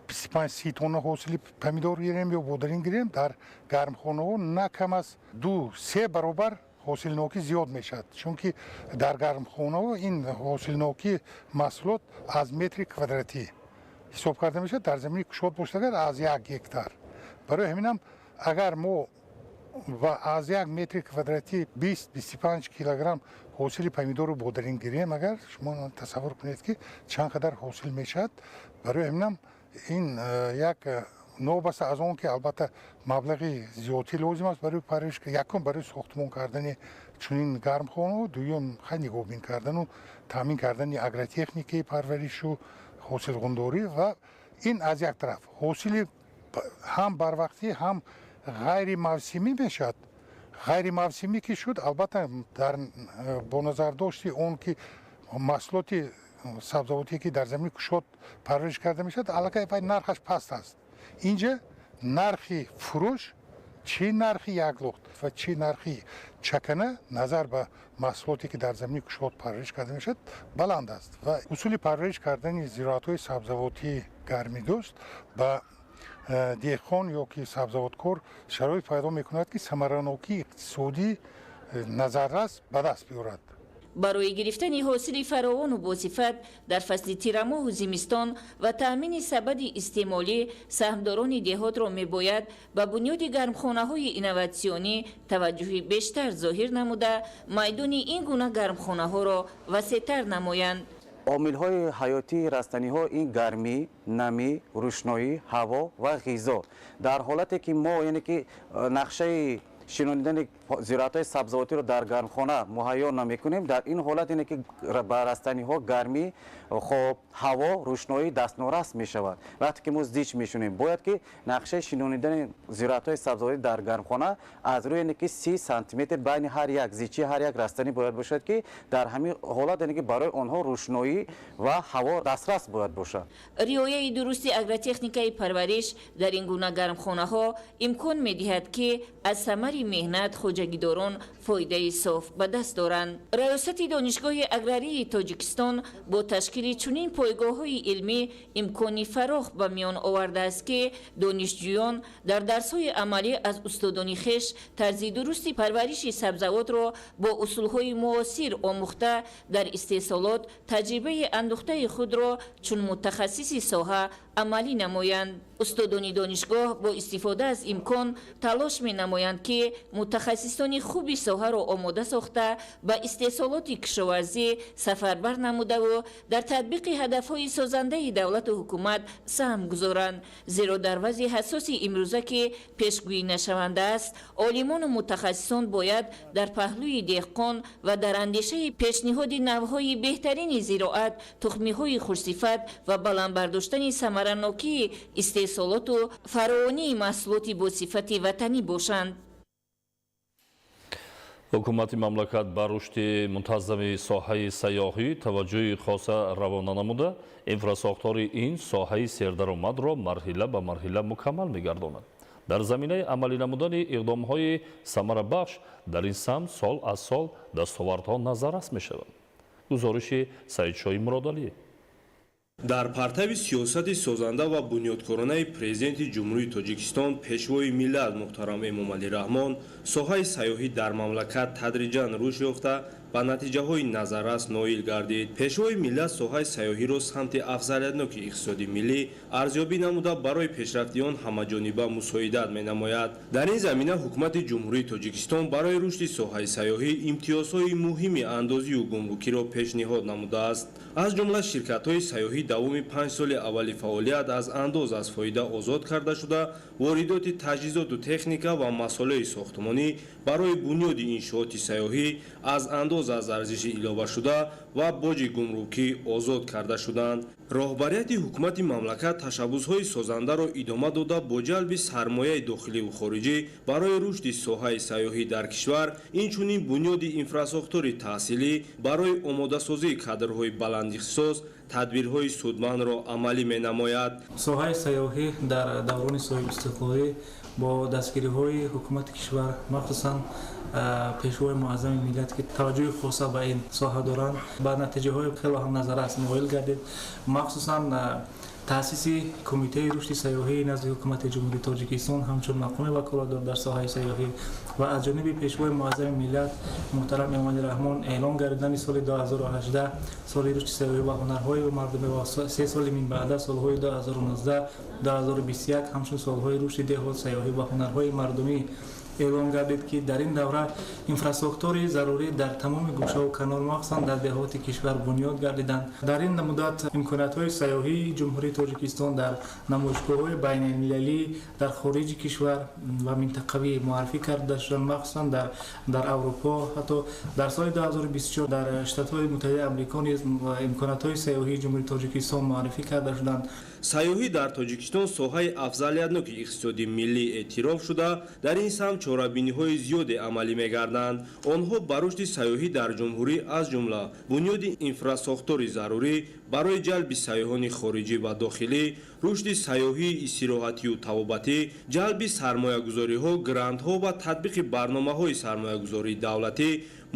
25-30 тонна ҳосили помидор гирем ё бодиринг гирем, дар гармхонаҳо на кам аз 2-3 баробар ҳосилнокӣ зиёд мешавад, чунки дар гармхонаҳо ин ҳосилнокии маҳсулот аз метри квадратӣ ҳисоб карда мешавад, дар замини кушод бошад агар аз 1 гектар. Барои ҳаминам агар мо аз 1 метри квадратӣ 20-25 килограмм ҳосили помидору бодиринг гирем, агар шумо тасаввур кунед, ки чанд қадар ҳосил мешавад. Барои ҳаминам ин як новобаста аз он ки албатта маблағи зиёдтӣ лозим аст барои парвариш, якум барои сохтмон кардани чунин гармхонаҳо, дуюм хай нигоҳбин кардану таъмин кардани агротехникаи парваришу ҳосилғундорӣ, ва ин аз як тараф ҳосили ҳам барвақтӣ, ҳам ғайримавсимӣ мешавад. Ғайримавсимӣ ки шуд, албатта дар бо назардошти он ки маҳсулоти сабзавотие ки дар замини кушод парвариш карда мешавад, аллакай вай нархаш паст аст. Инҷа нархи фурӯш, чӣ нархи яклухт ва чӣ нархи чакана, назар ба маҳсулоте ки дар замини кушод парвариш карда мешавад, баланд аст. Ва усули парвариш кардани зироатҳои сабзавотии гармидӯст ба деҳқон ё ки сабзавоткор шароит пайдо мекунад, ки самаранокии иқтисодӣ назаррас ба даст биёрад. Барои гирифтани ҳосили фаровону босифат дар фасли тирамоҳу зимистон ва таъмини сабади истеъмолӣ, саҳмдорони деҳотро мебояд ба бунёди гармхонаҳои инноватсионӣ таваҷҷӯҳи бештар зоҳир намуда, майдони ин гуна гармхонаҳоро васеътар намоянд. Омилҳои ҳаётии растаниҳо ин гармӣ, намӣ, рӯшноӣ, ҳаво ва ғизо. Дар ҳолате ки мо, яъне ки нақшаи Шинонидани зироатҳои сабзавотиро дар гармхона муҳайё намекунем, дар ин ҳолат ине ки ба растаниҳо гармӣ, хоб, ҳаво, рӯшноӣ дастнорас мешавад. Вақте ки мо зич мешунем, бояд ки нақшаи шинонидани зироатҳои сабзавотӣ дар гармхона аз рӯи ине ки 30 сантиметр байни ҳар як зичии ҳар як растанӣ бояд бошад, ки дар ҳамин ҳолат ине ки барои онҳо рӯшноӣ ва ҳаво дастрас бояд бошад. Риояи дурусти агротехникаи парвариш дар ин гуна гармхонаҳо имкон медиҳад, ки аз самари меҳнат хоҷагидорон фоидаи соф ба даст доранд. Раёсати Донишгоҳи аграрии Тоҷикистон бо ташкили чунин пойгоҳҳои илмӣ имкони фарох ба миён овардааст, ки донишҷӯён дар дарсҳои амалӣ аз устодони хеш тарзи дурусти парвариши сабзавотро бо усулҳои муосир омӯхта, дар истеҳсолот таҷрибаи андӯхтаи худро чун мутахассиси соҳа амалӣ намоянд. Устодони донишгоҳ бо истифода аз имкон талош менамоянд, ки мутахассисони хуби соҳаро омода сохта, ба истеҳсолоти кишоварзӣ сафарбар намудаву дар татбиқи ҳадафҳои созандаи давлату ҳукумат саҳм гузоранд. Зеро дар вазъи ҳассоси имрӯза, ки пешгӯӣ нашаванда аст, олимону мутахассисон бояд дар паҳлӯи деҳқон ва дар андешаи пешниҳоди навъҳои беҳтарини зироат, тухмиҳои хушсифат ва баланд бардоштани самаранокии истеҳсолоту фаровонии маҳсулоти босифати ватанӣ бошанд. Ҳукумати мамлакат ба рушди мунтазами соҳаи сайёҳӣ таваҷҷӯҳи хоса равона намуда, инфрасохтори ин соҳаи сердаромадро марҳила ба марҳила мукаммал мегардонад. Дар заминаи амалӣ намудани иқдомҳои самарабахш дар ин самт сол аз сол дастовардҳо назаррас мешаванд. Гузориши Саидшоҳи Муродалӣ. Дар партави сиёсати созанда ва бунёдкоронаи Президенти Ҷумҳурии Тоҷикистон, Пешвои миллат муҳтарам Эмомалӣ Раҳмон, соҳаи сайёҳӣ дар мамлакат тадриҷан рушд ёфта, ба натиҷаҳои назаррас ноил гардид. Пешвои миллат соҳаи сайёҳиро самти афзалиятноки иқтисоди миллӣ арзёбӣ намуда, барои пешрафти он ҳамаҷониба мусоидат менамояд. Дар ин замина Ҳукумати Ҷумҳурии Тоҷикистон барои рушди соҳаи сайёҳӣ имтиёзҳои муҳими андозию гумрукиро пешниҳод намудааст. Аз ҷумла ширкатҳои сайёҳӣ давоми 5 соли аввали фаъолият аз андоз аз фоида озод карда шуда, воридоти таҷҳизоту техника ва масолеҳи сохтмонӣ барои бунёди иншооти сайёҳӣ аз андоз аз арзиши иловашуда ва боҷи гумрукӣ озод карда шуданд. Роҳбарияти ҳукумати мамлакат ташаббусҳои созандаро идома дода, бо ҷалби сармояи дохиливу хориҷӣ барои рушди соҳаи сайёҳӣ дар кишвар, инчунин бунёди инфрасохтори таҳсилӣ барои омодасозии кадрҳои баландихтисос тадбирҳои судмандро амалӣ менамояд. Соҳаи сайёҳӣ дар даврони соҳибистиқлолӣ бо дастгириҳои ҳукумати кишвар, махсусан Пешвои муаззами миллат, ки таваҷҷӯҳи хоса ба ин соҳа доранд, ба натиҷаҳои хело ҳам назаррас ноил гардид. Махсусан таъсиси Кумитаи рушди сайёҳии назди Ҳукумати Ҷумҳурии Тоҷикистон ҳамчун мақоми ваколатдор дар соҳаи сайёҳӣ ва аз ҷониби Пешвои муаззами миллат муҳтарам Эмомалӣ Раҳмон эълон гардидани соли 2018 соли рушди сайёҳӣ ва ҳунарҳои мардумӣ ва 3 соли минбаъда, солҳои 2019, 2021 ҳамчун солҳои рушди деҳот, сайёҳӣ ва ҳунарҳои мардумӣ эълон гардид, ки дар ин давра инфрасохтори зарурӣ дар тамоми гӯшаву канор, махсусан дар деҳоти кишвар, бунёд гардиданд. Дар ин муддат имкониятҳои сайёҳии Ҷумҳурии Тоҷикистон дар намоишгоҳҳои байналмилалӣ дар хориҷи кишвар ва минтақавӣ муаррифӣ карда шуданд, махсусан дар Аврупо. Ҳатто дар соли 2024 дар Штатҳои Муттаҳидаи Амрико низ имкониятҳои сайёҳии Ҷумҳурии Тоҷикистон муаррифӣ карда шуданд. Сайёҳӣ дар Тоҷикистон соҳаи афзалиятноки иқтисоди миллӣ эътироф шуда, дар ин самт чорабиниҳои зиёде амалӣ мегарданд. Онҳо ба рушди сайёҳӣ дар ҷумҳурӣ, аз ҷумла бунёди инфрасохтори зарурӣ барои ҷалби сайёҳони хориҷӣ ва дохилӣ, рушди сайёҳии истироҳатию табобатӣ, ҷалби сармоягузориҳо, грантҳо ва татбиқи барномаҳои сармоягузории давлатӣ,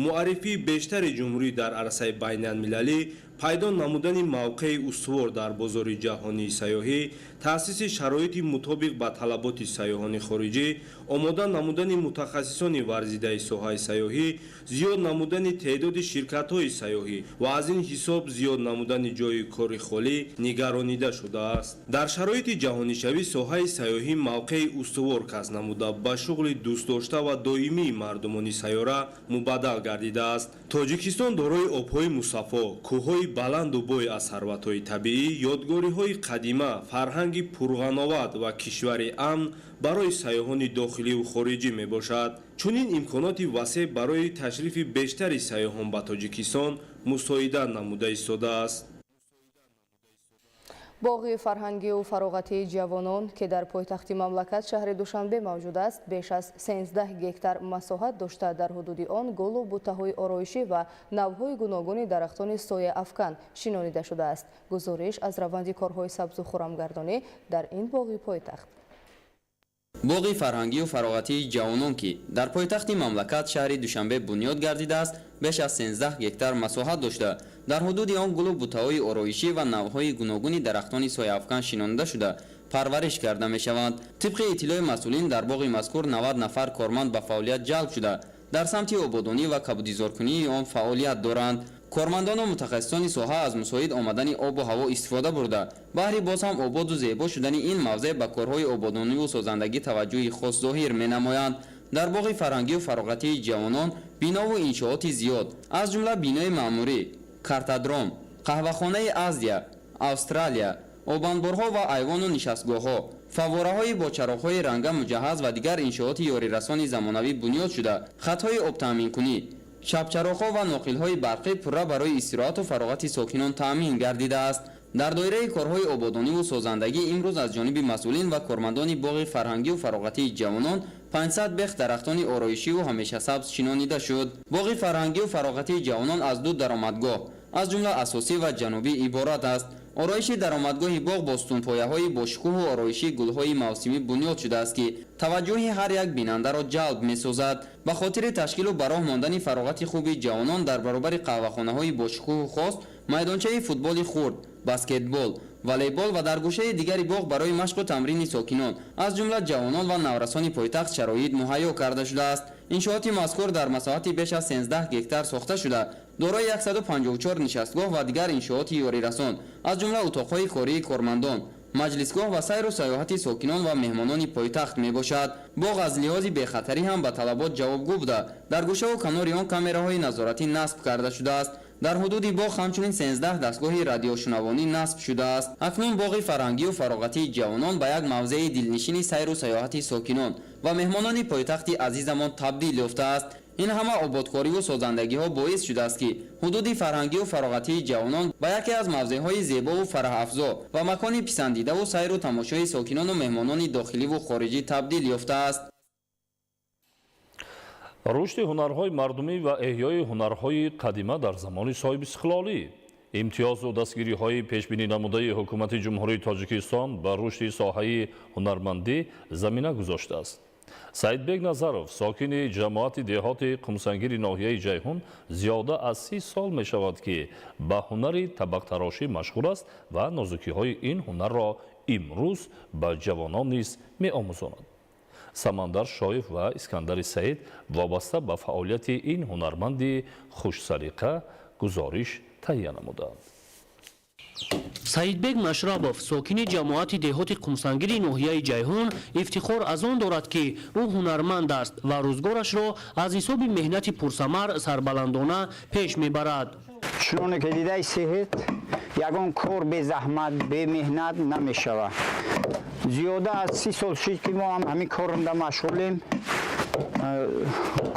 муаррифии бештари ҷумҳурӣ дар арсаи байналмилалӣ, пайдо намудани мавқеи устувор дар бозори ҷаҳонии сайёҳӣ, таъсиси шароити мутобиқ ба талаботи сайёҳони хориҷӣ, омода намудани мутахассисони варзидаи соҳаи сайёҳӣ, зиёд намудани теъдоди ширкатҳои сайёҳӣ ва аз ин ҳисоб зиёд намудани ҷойҳои ҷойи кори холӣ нигаронида шудааст. Дар шароити ҷаҳонишавӣ соҳаи сайёҳӣ мавқеи устувор касб намуда, ба шуғли дӯстдошта ва доимии мардумони сайёра мубаддал гардидааст. Тоҷикистон дорои обҳои мусаффо, кӯҳҳои баланду бой аз сарватҳои табиӣ, ёдгориҳои қадима, фарҳанги пурғановат ва кишвари амн барои сайёҳони дохиливу хориҷӣ мебошад. Чунин имконоти васеъ барои ташрифи бештари сайёҳон ба Тоҷикистон мусоидат намуда истодааст. Боғи фарҳангию фароғатии ҷавонон, ки дар пойтахти мамлакат шаҳри Душанбе мавҷуд аст, беш аз 13 гектар масоҳат дошта, дар ҳудуди он гулу бутаҳои ороишӣ ва навъҳои гуногуни дарахтони сояафкан шинонида шудааст. Гузориш аз раванди корҳои сабзу хурамгардонӣ дар ин боғи пойтахт. Боғи фарҳангию фароғатии ҷавонон, ки дар пойтахти мамлакат шаҳри Душанбе бунёд гардидааст, беш аз 13 гектар масоҳат дошта, дар ҳудуди он гулу бутаҳои ороишӣ ва навъҳои гуногуни дарахтони сояафкан шинонида шуда, парвариш карда мешаванд. Тибқи иттилои масъулин, дар боғи мазкур 90 нафар корманд ба фаъолият ҷалб шуда, дар самти ободонӣ ва кабудизоркунии он фаъолият доранд. Кормандону мутахассисони соҳа аз мусоид омадани обу ҳаво истифода бурда, баҳри боз ҳам ободу зебо шудани ин мавзеъ ба корҳои ободониву созандагӣ таваҷҷӯҳи хос зоҳир менамоянд. Дар боғи фарҳангию фароғатии ҷавонон бинову иншооти зиёд, аз ҷумла бинои маъмурӣ, картадром, қаҳвахонаи Азия, Австралия, обанборҳо ва айвону нишастгоҳҳо, фаввораҳои бо чароғҳои ранга муҷаҳҳаз ва дигар иншооти ёрирасони замонавӣ бунёд шуда, хатҳои обтаъминкунӣ, шабчароғҳо ва ноқилҳои барқӣ пурра барои истироҳату фароғати сокинон таъмин гардидааст. Дар доираи корҳои ободониву созандагӣ имрӯз аз ҷониби масъулин ва кормандони боғи фарҳангию фароғатии ҷавонон 500 бех дарахтони ороишиву ҳамешасабз шинонида шуд. Боғи фарҳангию фароғатии ҷавонон аз ду даромадгоҳ, аз ҷумла асосӣ ва ҷанубӣ, иборат аст. Ороиши даромадгоҳи боғ бо сутунпояҳои бошукӯҳу ороишии гулҳои мавсимӣ бунёд шудааст, ки таваҷҷӯҳи ҳар як бинандаро ҷалб месозад. Ба хотири ташкилу ба роҳ мондани фароғати хуби ҷавонон, дар баробари қаҳвахонаҳои бошукӯҳу хос, майдончаи футболи хурд, баскетбол, волейбол ва дар гӯшаи дигари боғ барои машқу тамрини сокинон, аз ҷумла ҷавонон ва наврасони пойтахт, шароит муҳайё карда шудааст. Иншооти мазкур дар масоҳати беш аз 13 гектар сохта шуда, дорои 154 нишастгоҳ ва дигар иншооти ёрирасон, аз ҷумла утоқҳои кории кормандон, маҷлисгоҳ ва сайру сайёҳати сокинон ва меҳмонони пойтахт мебошад. Боғ аз лиҳози бехатарӣ ҳам ба талабот ҷавобгӯ буда, дар гӯшаву канори он камераҳои назоратӣ насб карда шудааст. Дар ҳудуди боғ ҳамчунин 13 дастгоҳи радиошунавонӣ насб шудааст. Акнун боғи фарҳангию фароғатии ҷавонон ба як мавзеи дилнишини сайру сайёҳати сокинон ва меҳмонони пойтахти азизамон табдил ёфтааст. Ин ҳама ободкориву созандагиҳо боис шудааст, ки ҳудуди фарҳангию фароғатии ҷавонон ба яке аз мавзеъҳои зебову фараҳафзо ва макони писандидаву сайру тамошои сокинону меҳмонони дохиливу хориҷӣ табдил ёфтааст. Рушди ҳунарҳои мардумӣ ва эҳёи ҳунарҳои қадима дар замони соҳибистиқлолӣ, имтиёзу дастгириҳои пешбинӣ намудаи ҳукумати Ҷумҳурии Тоҷикистон ба рушди соҳаи ҳунармандӣ замина гузоштааст. Саидбек Назаров, сокини ҷамоати деҳоти Қумсангири ноҳияи Ҷайҳун, зиёда аз 30 сол мешавад, ки ба ҳунари табақтарошӣ машғул аст ва нозукиҳои ин ҳунарро имрӯз ба ҷавонон низ меомӯзонад. Самандар Шоев ва Искандари Саид вобаста ба фаъолияти ин ҳунарманди хушсалиқа гузориш таҳия намуданд. Саидбек Машрабов, сокини ҷамоати деҳоти Қумсангири ноҳияи Ҷайҳун, ифтихор аз он дорад, ки ӯ ҳунарманд аст ва рӯзгорашро аз ҳисоби меҳнати пурсамар сарбаландона пеш мебарад. Чуноне ки дидаи сеҳет, ягон кор безаҳмат, бемеҳнат намешавад. Зиёда аз 30 сол шид, ки мо ҳам ҳамин корро машғулем,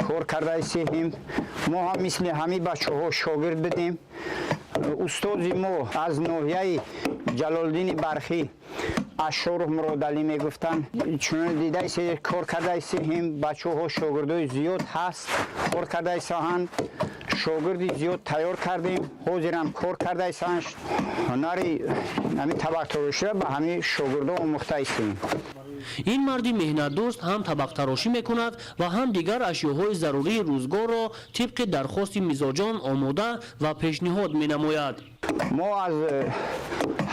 кор кардаи сеҳем. Мо ҳам мисли ҳамин бачаҳо шогирд будем. Устози мо аз ноҳияи Ҷалолиддини Бархӣ Ашшоров Муродалӣ мегуфтанд. Чунон дидаи кор кардаи сеҳем, бачаҳо, шогирдои зиёд ҳаст, кор кардаи соҳанд, шогирди зиёд тайёр кардем, ҳозирам кор кардаи соҳанд. Ҳунари ҳамин табақтароширо ба ҳамин шогирдо омӯхтаистем. Ин марди меҳнатдӯст ҳам табақтарошӣ мекунад ва ҳам дигар ашёҳои зарурии рӯзгорро тибқи дархости мизоҷон омода ва пешниҳод менамояд. Мо аз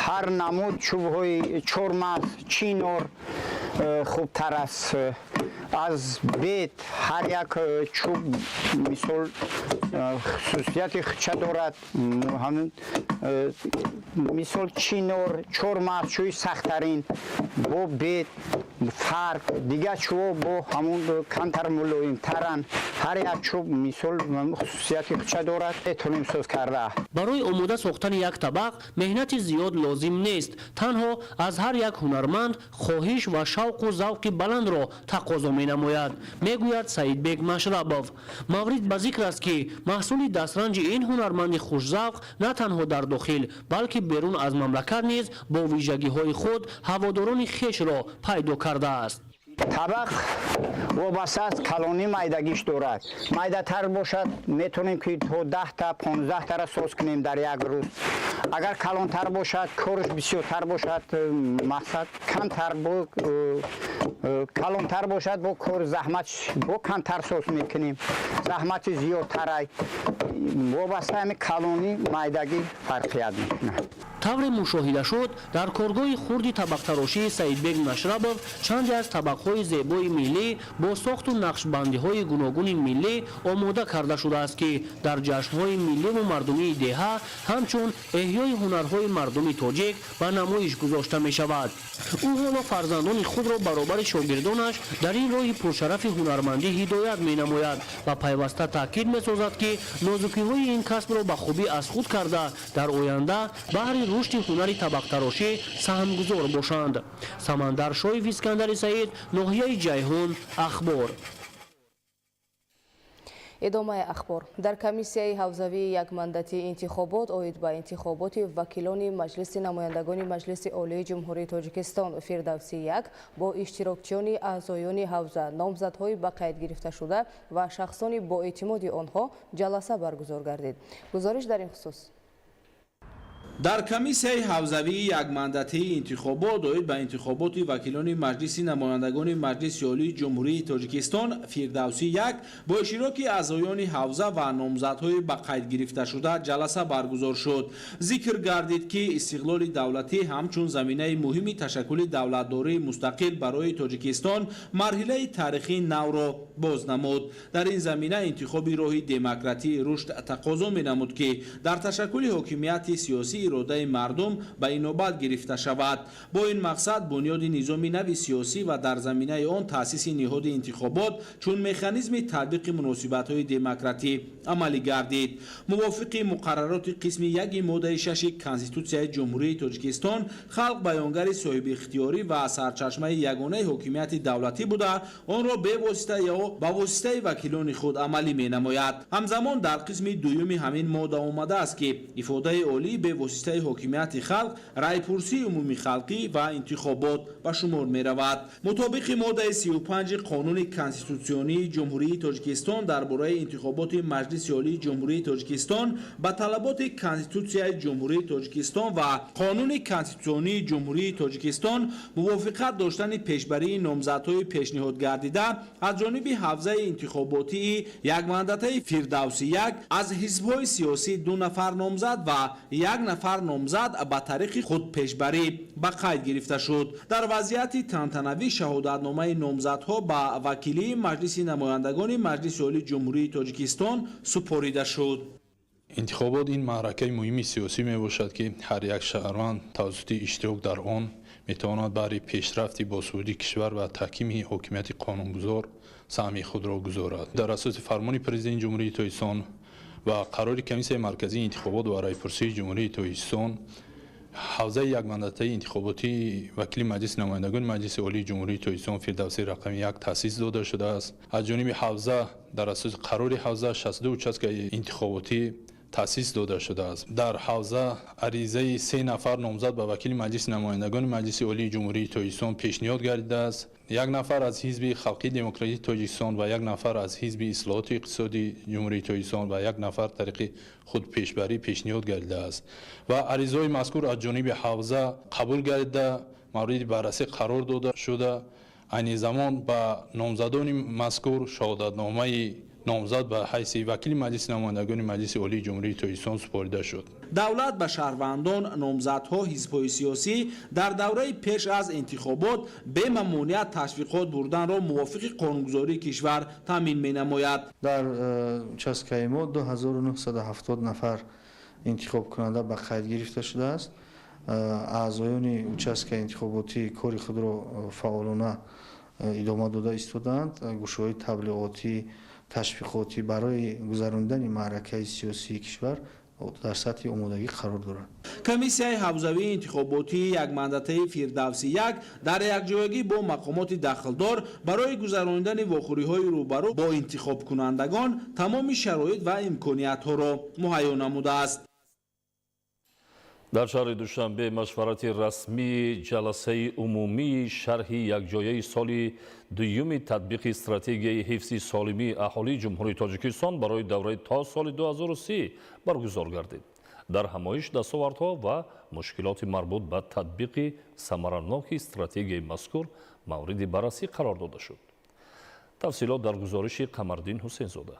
ҳар намуд чӯбҳои чормағз, чинор хубтар аст. Аз бед ҳар як чӯб мисол хусусияти худша дорад. Ҳамин мисол чинор, чормағз чӯи сахттарин, бо бед фарқ, дигар чӯбҳо бо ҳамун камтар мулоимтаранд. Ҳар як чӯб мисол хусусияти худша дорад, метавонем соз карда. Барои омода сохтани як табақ меҳнати зиёд лозим нест. Танҳо аз ҳар як ҳунарманд хоҳиш ва шавқу завқи баландро тақозо менамояд, мегӯяд Саидбек Машрабов. Маврид ба зикр аст, ки маҳсули дастранҷи ин ҳунарманди хушзавқ на танҳо дар дохил, балки берун аз мамлакат низ бо вижагиҳои худ ҳаводорони хешро пайдо кардааст. Табақ вобаста аз калонӣ майдагиш дорад. Майдатар бошад, метавонем ки то 10-та, 15-тара соз кунем дар як рӯз. Агар калонтар бошад, корш бисёртар бошад, мақсад камтар, бо калонтар бошад, бо кор заҳмат бо камтар соз мекунем, заҳмати зиёдтарай. Вобаста ҳами калонӣ майдагӣ фарқият мекунад. Тавре мушоҳида шуд, дар коргоҳи хурди табақтарошии Саидбек Машрабов чанде аз табақҳои зебои миллӣ бо сохту нақшбандиҳои гуногуни миллӣ омода карда шудааст, ки дар ҷашнҳои милливу мардумии деҳа ҳамчун эҳёи ҳунарҳои мардуми тоҷик ба намоиш гузошта мешавад. Ӯ ҳоло фарзандони худро баробари шогирдонаш дар ин роҳи пуршарафи ҳунармандӣ ҳидоят менамояд ва пайваста таъкид месозад, ки нозукиҳои ин касбро ба хубӣ аз худ карда, дар оянда баҳри рушди ҳунари табақтарошӣ саҳмгузор бошанд. Самандар Шоев, Искандари Саид, ноҳияи Ҷайҳун, Ахбор. Идомаи ахбор. Дар комиссияи ҳавзавии якмандатии интихобот оид ба интихоботи вакилони Маҷлиси намояндагони Маҷлиси Олии Ҷумҳурии Тоҷикистон Фирдавси 1 бо иштирокчиёни аъзоёни ҳавза, номзадҳои ба қайд гирифташуда ва шахсони боэътимоди онҳо ҷаласа баргузор гардид. Гузориш дар ин хусус. Дар комиссияи ҳавзавии якмандатии интихобот оид ба интихоботи вакилони Маҷлиси намояндагони Маҷлиси Олии Ҷумҳурии Тоҷикистон Фирдавсӣ 1 бо иштироки аъзоёни ҳавза ва номзадҳои ба қайд гирифташуда ҷаласа баргузор шуд. Зикр гардид, ки истиқлоли давлатӣ ҳамчун заминаи муҳими ташаккули давлатдории мустақил барои Тоҷикистон марҳилаи таърихии навро боз намуд. Дар ин замина интихоби роҳи демократии рушд тақозо менамуд, ки дар ташаккули ҳокимияти сиёсӣ иродаи мардум ба инобат гирифта шавад. Бо ин мақсад бунёди низоми нави сиёсӣ ва дар заминаи он таъсиси ниҳоди интихобот чун механизми татбиқи муносибатҳои демократӣ амалӣ гардид. Мувофиқи муқаррароти қисми 1 моддаи 6 Конститутсияи Ҷумҳурии Тоҷикистон, халқ баёнгари соҳибихтиёрӣ ва сарчашмаи ягонаи ҳокимияти давлатӣ буда, онро бевосита ё ба воситаи вакилони худ амалӣ менамояд. Ҳамзамон дар қисми дуюми ҳамин модда омадааст, ки ифодаи олии бевоситаи ҳокимияти халқ райпурсии умумихалқӣ ва интихобот ба шумор меравад. Мутобиқи моддаи 35 Қонуни конститутсионии Ҷумҳурии Тоҷикистон дар бораи интихоботи Маҷлиси Олии Ҷумҳурии Тоҷикистон, ба талаботи Конститутсияи Ҷумҳурии Тоҷикистон ва Қонуни конститутсионии Ҷумҳурии Тоҷикистон мувофиқат доштани пешбарии номзадҳои пешниҳодгардида аз ҷониби ҳавзаи интихоботии якмандатаи Фирдавсӣ 1 аз ҳизбҳои сиёсӣ 2 нафар номзад ва 1 нафар номзад ба тариқи худпешбарӣ ба қайд гирифта шуд. Дар вазъияти тантанавӣ шаҳодатномаи номзадҳо ба вакилии Маҷлиси намояндагони Маҷлиси Олии Ҷумҳурии Тоҷикистон супорида шуд. Интихобот ин маъракаи муҳими сиёсӣ мебошад, ки ҳар як шаҳрванд тавассути иштирок дар он метавонад баҳри пешрафти босуҳуди кишвар ва таҳкими ҳокимияти қонунгузор саҳми худро гузорад. Дар асоси фармони Президенти Ҷумҳурии Тоҷикистон ва қарори Комиссияи марказии интихобот ва райпурсии Ҷумҳурии Тоҷикистон, ҳавзаи якмандатаи интихоботии вакили Маҷлиси намояндагони Маҷлиси Олии Ҷумҳурии Тоҷикистон Фирдавсии рақами 1 таъсис дода шудааст. Аз ҷониби ҳавза дар асоси қарори ҳавза 62 участкаи интихоботӣ таъсис дода шудааст. Дар ҳавза аризаи 3 нафар номзад ба вакили Маҷлиси намояндагони Маҷлиси Олии Ҷумҳурии Тоҷикистон пешниҳод гардидааст. 1 нафар аз Ҳизби Халқии Демократии Тоҷикистон ва 1 нафар аз Ҳизби Ислоҳоти Иқтисодии Ҷумҳурии Тоҷикистон ва 1 нафар тариқи худпешбарӣ пешниҳод гардидааст ва аризаҳои мазкур аз ҷониби ҳавза қабул гардида, мавриди баррасӣ қарор дода шуда, айни замон ба номзадони мазкур шаҳодатномаи Номзад ба ҳайси вакили Маҷлиси намояндагони Маҷлиси Олии Ҷумҳурии Тоҷикистон супорида шуд. Давлат ба шаҳрвандон, номзадҳо, ҳизбҳои сиёсӣ дар давраи пеш аз интихобот бемамониат ташвиқот бурданро мувофиқи қонунгузории кишвар таъмин менамояд. Дар участкаи мо 2970 нафар интихобкунанда ба қайд гирифта шудааст. Аъзоёни участкаи интихоботӣ кори худро фаъолона идома дода истодаанд. Гӯшаҳои таблиғотӣ, ташвиқотӣ барои гузарондани маъракаи сиёсии кишвар дар сатҳи омодагӣ қарор дорад. Комиссияи ҳавзавии интихоботии якмандатаи Фирдавси 1 дар якҷоягӣ бо мақомоти дахлдор барои гузаронидани вохӯриҳои рӯбарӯ бо интихобкунандагон тамоми шароит ва имкониятҳоро муҳайё намудааст. Дар шаҳри Душанбе машварати расмии ҷаласаи умумии шарҳи якҷояи соли дуюми татбиқи стратегияи ҳифзи солимии аҳолии Ҷумҳурии Тоҷикистон барои давраи то соли 2030 баргузор гардид. Дар ҳамоиш дастовардҳо ва мушкилоти марбут ба татбиқи самараноки стратегияи мазкур мавриди баррасӣ қарор дода шуд. Тафсилот дар гузориши Қамардин Ҳусейнзода.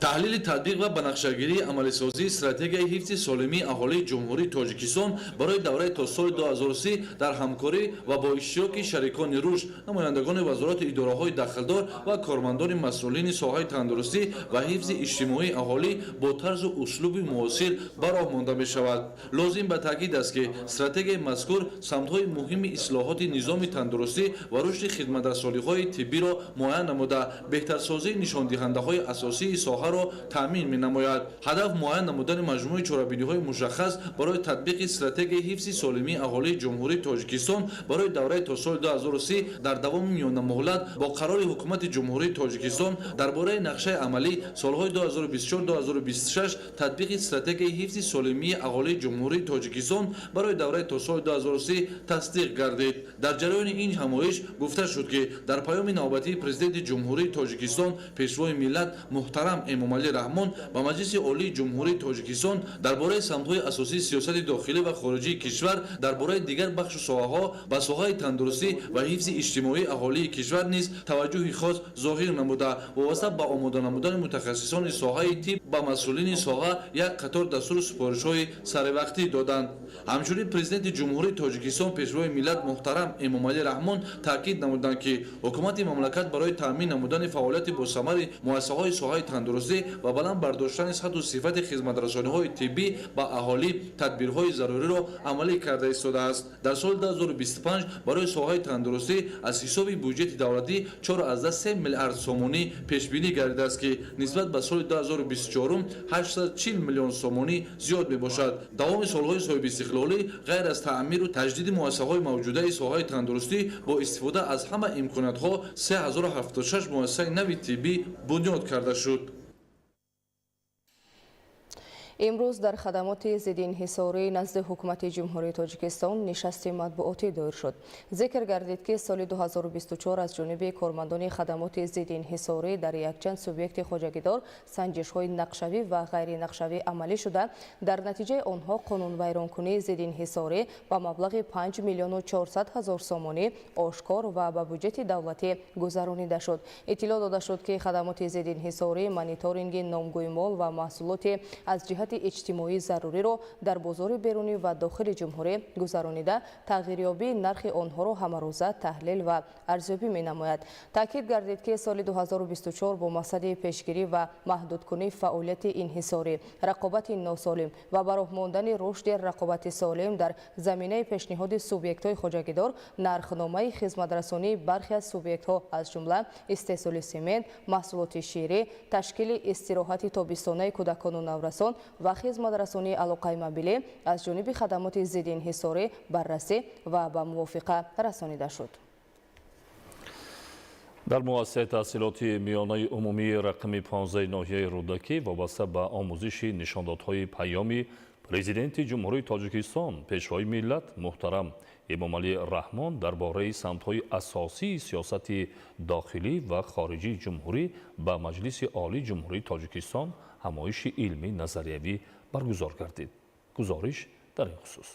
Таҳлили татбиқ ва банақшагирии амалисозии стратегияи ҳифзи солимии аҳолии Ҷумҳурии Тоҷикистон барои давраи то соли 2030 дар ҳамкорӣ ва бо иштироки шарикони рушд, намояндагони вазорату идораҳои дахлдор ва кормандони масъулини соҳаи тандурустӣ ва ҳифзи иҷтимоии аҳолӣ бо тарзу услуби муосир ба роҳ монда мешавад. Лозим ба таъкид аст, ки стратегияи мазкур самтҳои муҳими ислоҳоти низоми тандурустӣ ва рушди хидматрасониҳои тиббиро муайян намуда, беҳтарсозии нишондиҳандаҳои асосии соҳаро таъмин менамояд. Ҳадаф муайян намудани маҷмӯи чорабиниҳои мушаххас барои татбиқи стратегияи ҳифзи солимии аҳолии Ҷумҳурии Тоҷикистон барои давраи то соли 2030 дар давоми миёнамуҳлат бо қарори Ҳукумати Ҷумҳурии Тоҷикистон дар бораи нақшаи амалӣ солҳои 2024-2026 татбиқи стратегияи ҳифзи солимии аҳолии Ҷумҳурии Тоҷикистон барои давраи то соли 2030 тасдиқ гардид. Дар ҷараёни ин ҳамоиш гуфта шуд, ки дар паёми навбатии Президенти Ҷумҳурии Тоҷикистон, Пешвои миллат муҳтарам Эмомалӣ Раҳмон ба Маҷлиси Олии Ҷумҳурии Тоҷикистон дар бораи самтҳои асосии сиёсати дохилӣ ва хориҷии кишвар, дар бораи дигар бахшу соҳаҳо ба соҳаи тандурустӣ ва ҳифзи иҷтимоии аҳолии кишвар низ таваҷҷӯҳи хос зоҳир намуда, вобаста ба омода намудани мутахассисони соҳаи тиб ба масъулини соҳа як қатор дастуру супоришҳои саривақтӣ доданд. Ҳамчунин Президенти Ҷумҳурии Тоҷикистон, Пешвои миллат муҳтарам Эмомалӣ Раҳмон таъкид намуданд, ки ҳукумати мамлакат барои таъмин намудани фаъолияти босамари муассисаҳои соҳаи тандурустӣ ва баланд бардоштани сатҳу сифати хизматрасониҳои тиббӣ ба аҳолӣ тадбирҳои заруриро амалӣ карда истодааст. Дар соли 2025 барои соҳаи тандурустӣ аз ҳисоби буҷети давлатӣ 4,3 миллиард сомонӣ пешбинӣ гардидааст, ки нисбат ба соли 2024 840 миллион сомонӣ зиёд мебошад. Давоми солҳои соҳибистиқлолӣ ғайр аз таъмиру таҷдиди муассисаҳои мавҷудаи соҳаи тандурустӣ бо истифода аз ҳама имкониятҳо 3076 муассисаи нави тиббӣ бунёд карда шуд. Имрӯз дар хадамоти зиддиинҳисорӣ назди Ҳукумати Ҷумҳурии Тоҷикистон нишасти матбуотӣ доир шуд. Зикр гардид, ки соли 2024 аз ҷониби кормандони хадамоти зиддиинҳисорӣ дар якчанд субъекти хоҷагидор санҷишҳои нақшавӣ ва ғайринақшавӣ амалӣ шуда, дар натиҷаи онҳо қонунвайронкунии зиддиинҳисорӣ ба маблағи 5 миллиону 400 ҳазор сомонӣ ошкор ва ба буҷети давлатӣ гузаронида шуд. Иттилоъ дода шуд, ки хадамоти зиддиинҳисорӣ мониторинги номгӯи мол ва маҳсулоти аз ҷиҳати иҷтимоии заруриро дар бозори берунӣ ва дохили ҷумҳурӣ гузаронида, тағйирёбии нархи онҳоро ҳамарӯза таҳлил ва арзёбӣ менамояд. Таъкид гардид, ки соли 2024 бо мақсади пешгирӣ ва маҳдудкунии фаъолияти инҳисорӣ, рақобати носолим ва ба роҳ мондани рушди рақобати солим дар заминаи пешниҳоди субъектҳои хоҷагидор нархномаи хизматрасонии бархе аз субъектҳо, аз ҷумла истеҳсоли семент, маҳсулоти ширӣ, ташкили истироҳати тобистонаи кӯдакону наврасон ва хизматрасонии алоқаи мобилӣ аз ҷониби хадамоти зиддиинҳисорӣ баррасӣ ва ба мувофиқа расонида шуд. Дар муассисаи таҳсилоти миёнаи умумии рақами 15 ноҳияи Рӯдакӣ вобаста ба омӯзиши нишондодҳои паёми Президенти Ҷумҳурии Тоҷикистон, Пешвои миллат муҳтарам Эмомалӣ Раҳмон дар бораи самтҳои асосии сиёсати дохилӣ ва хориҷии ҷумҳурӣ ба Маҷлиси Олии Ҷумҳурии Тоҷикистон ҳамоиши илмӣ назариявӣ баргузор гардид. Гузориш дар ин хусус.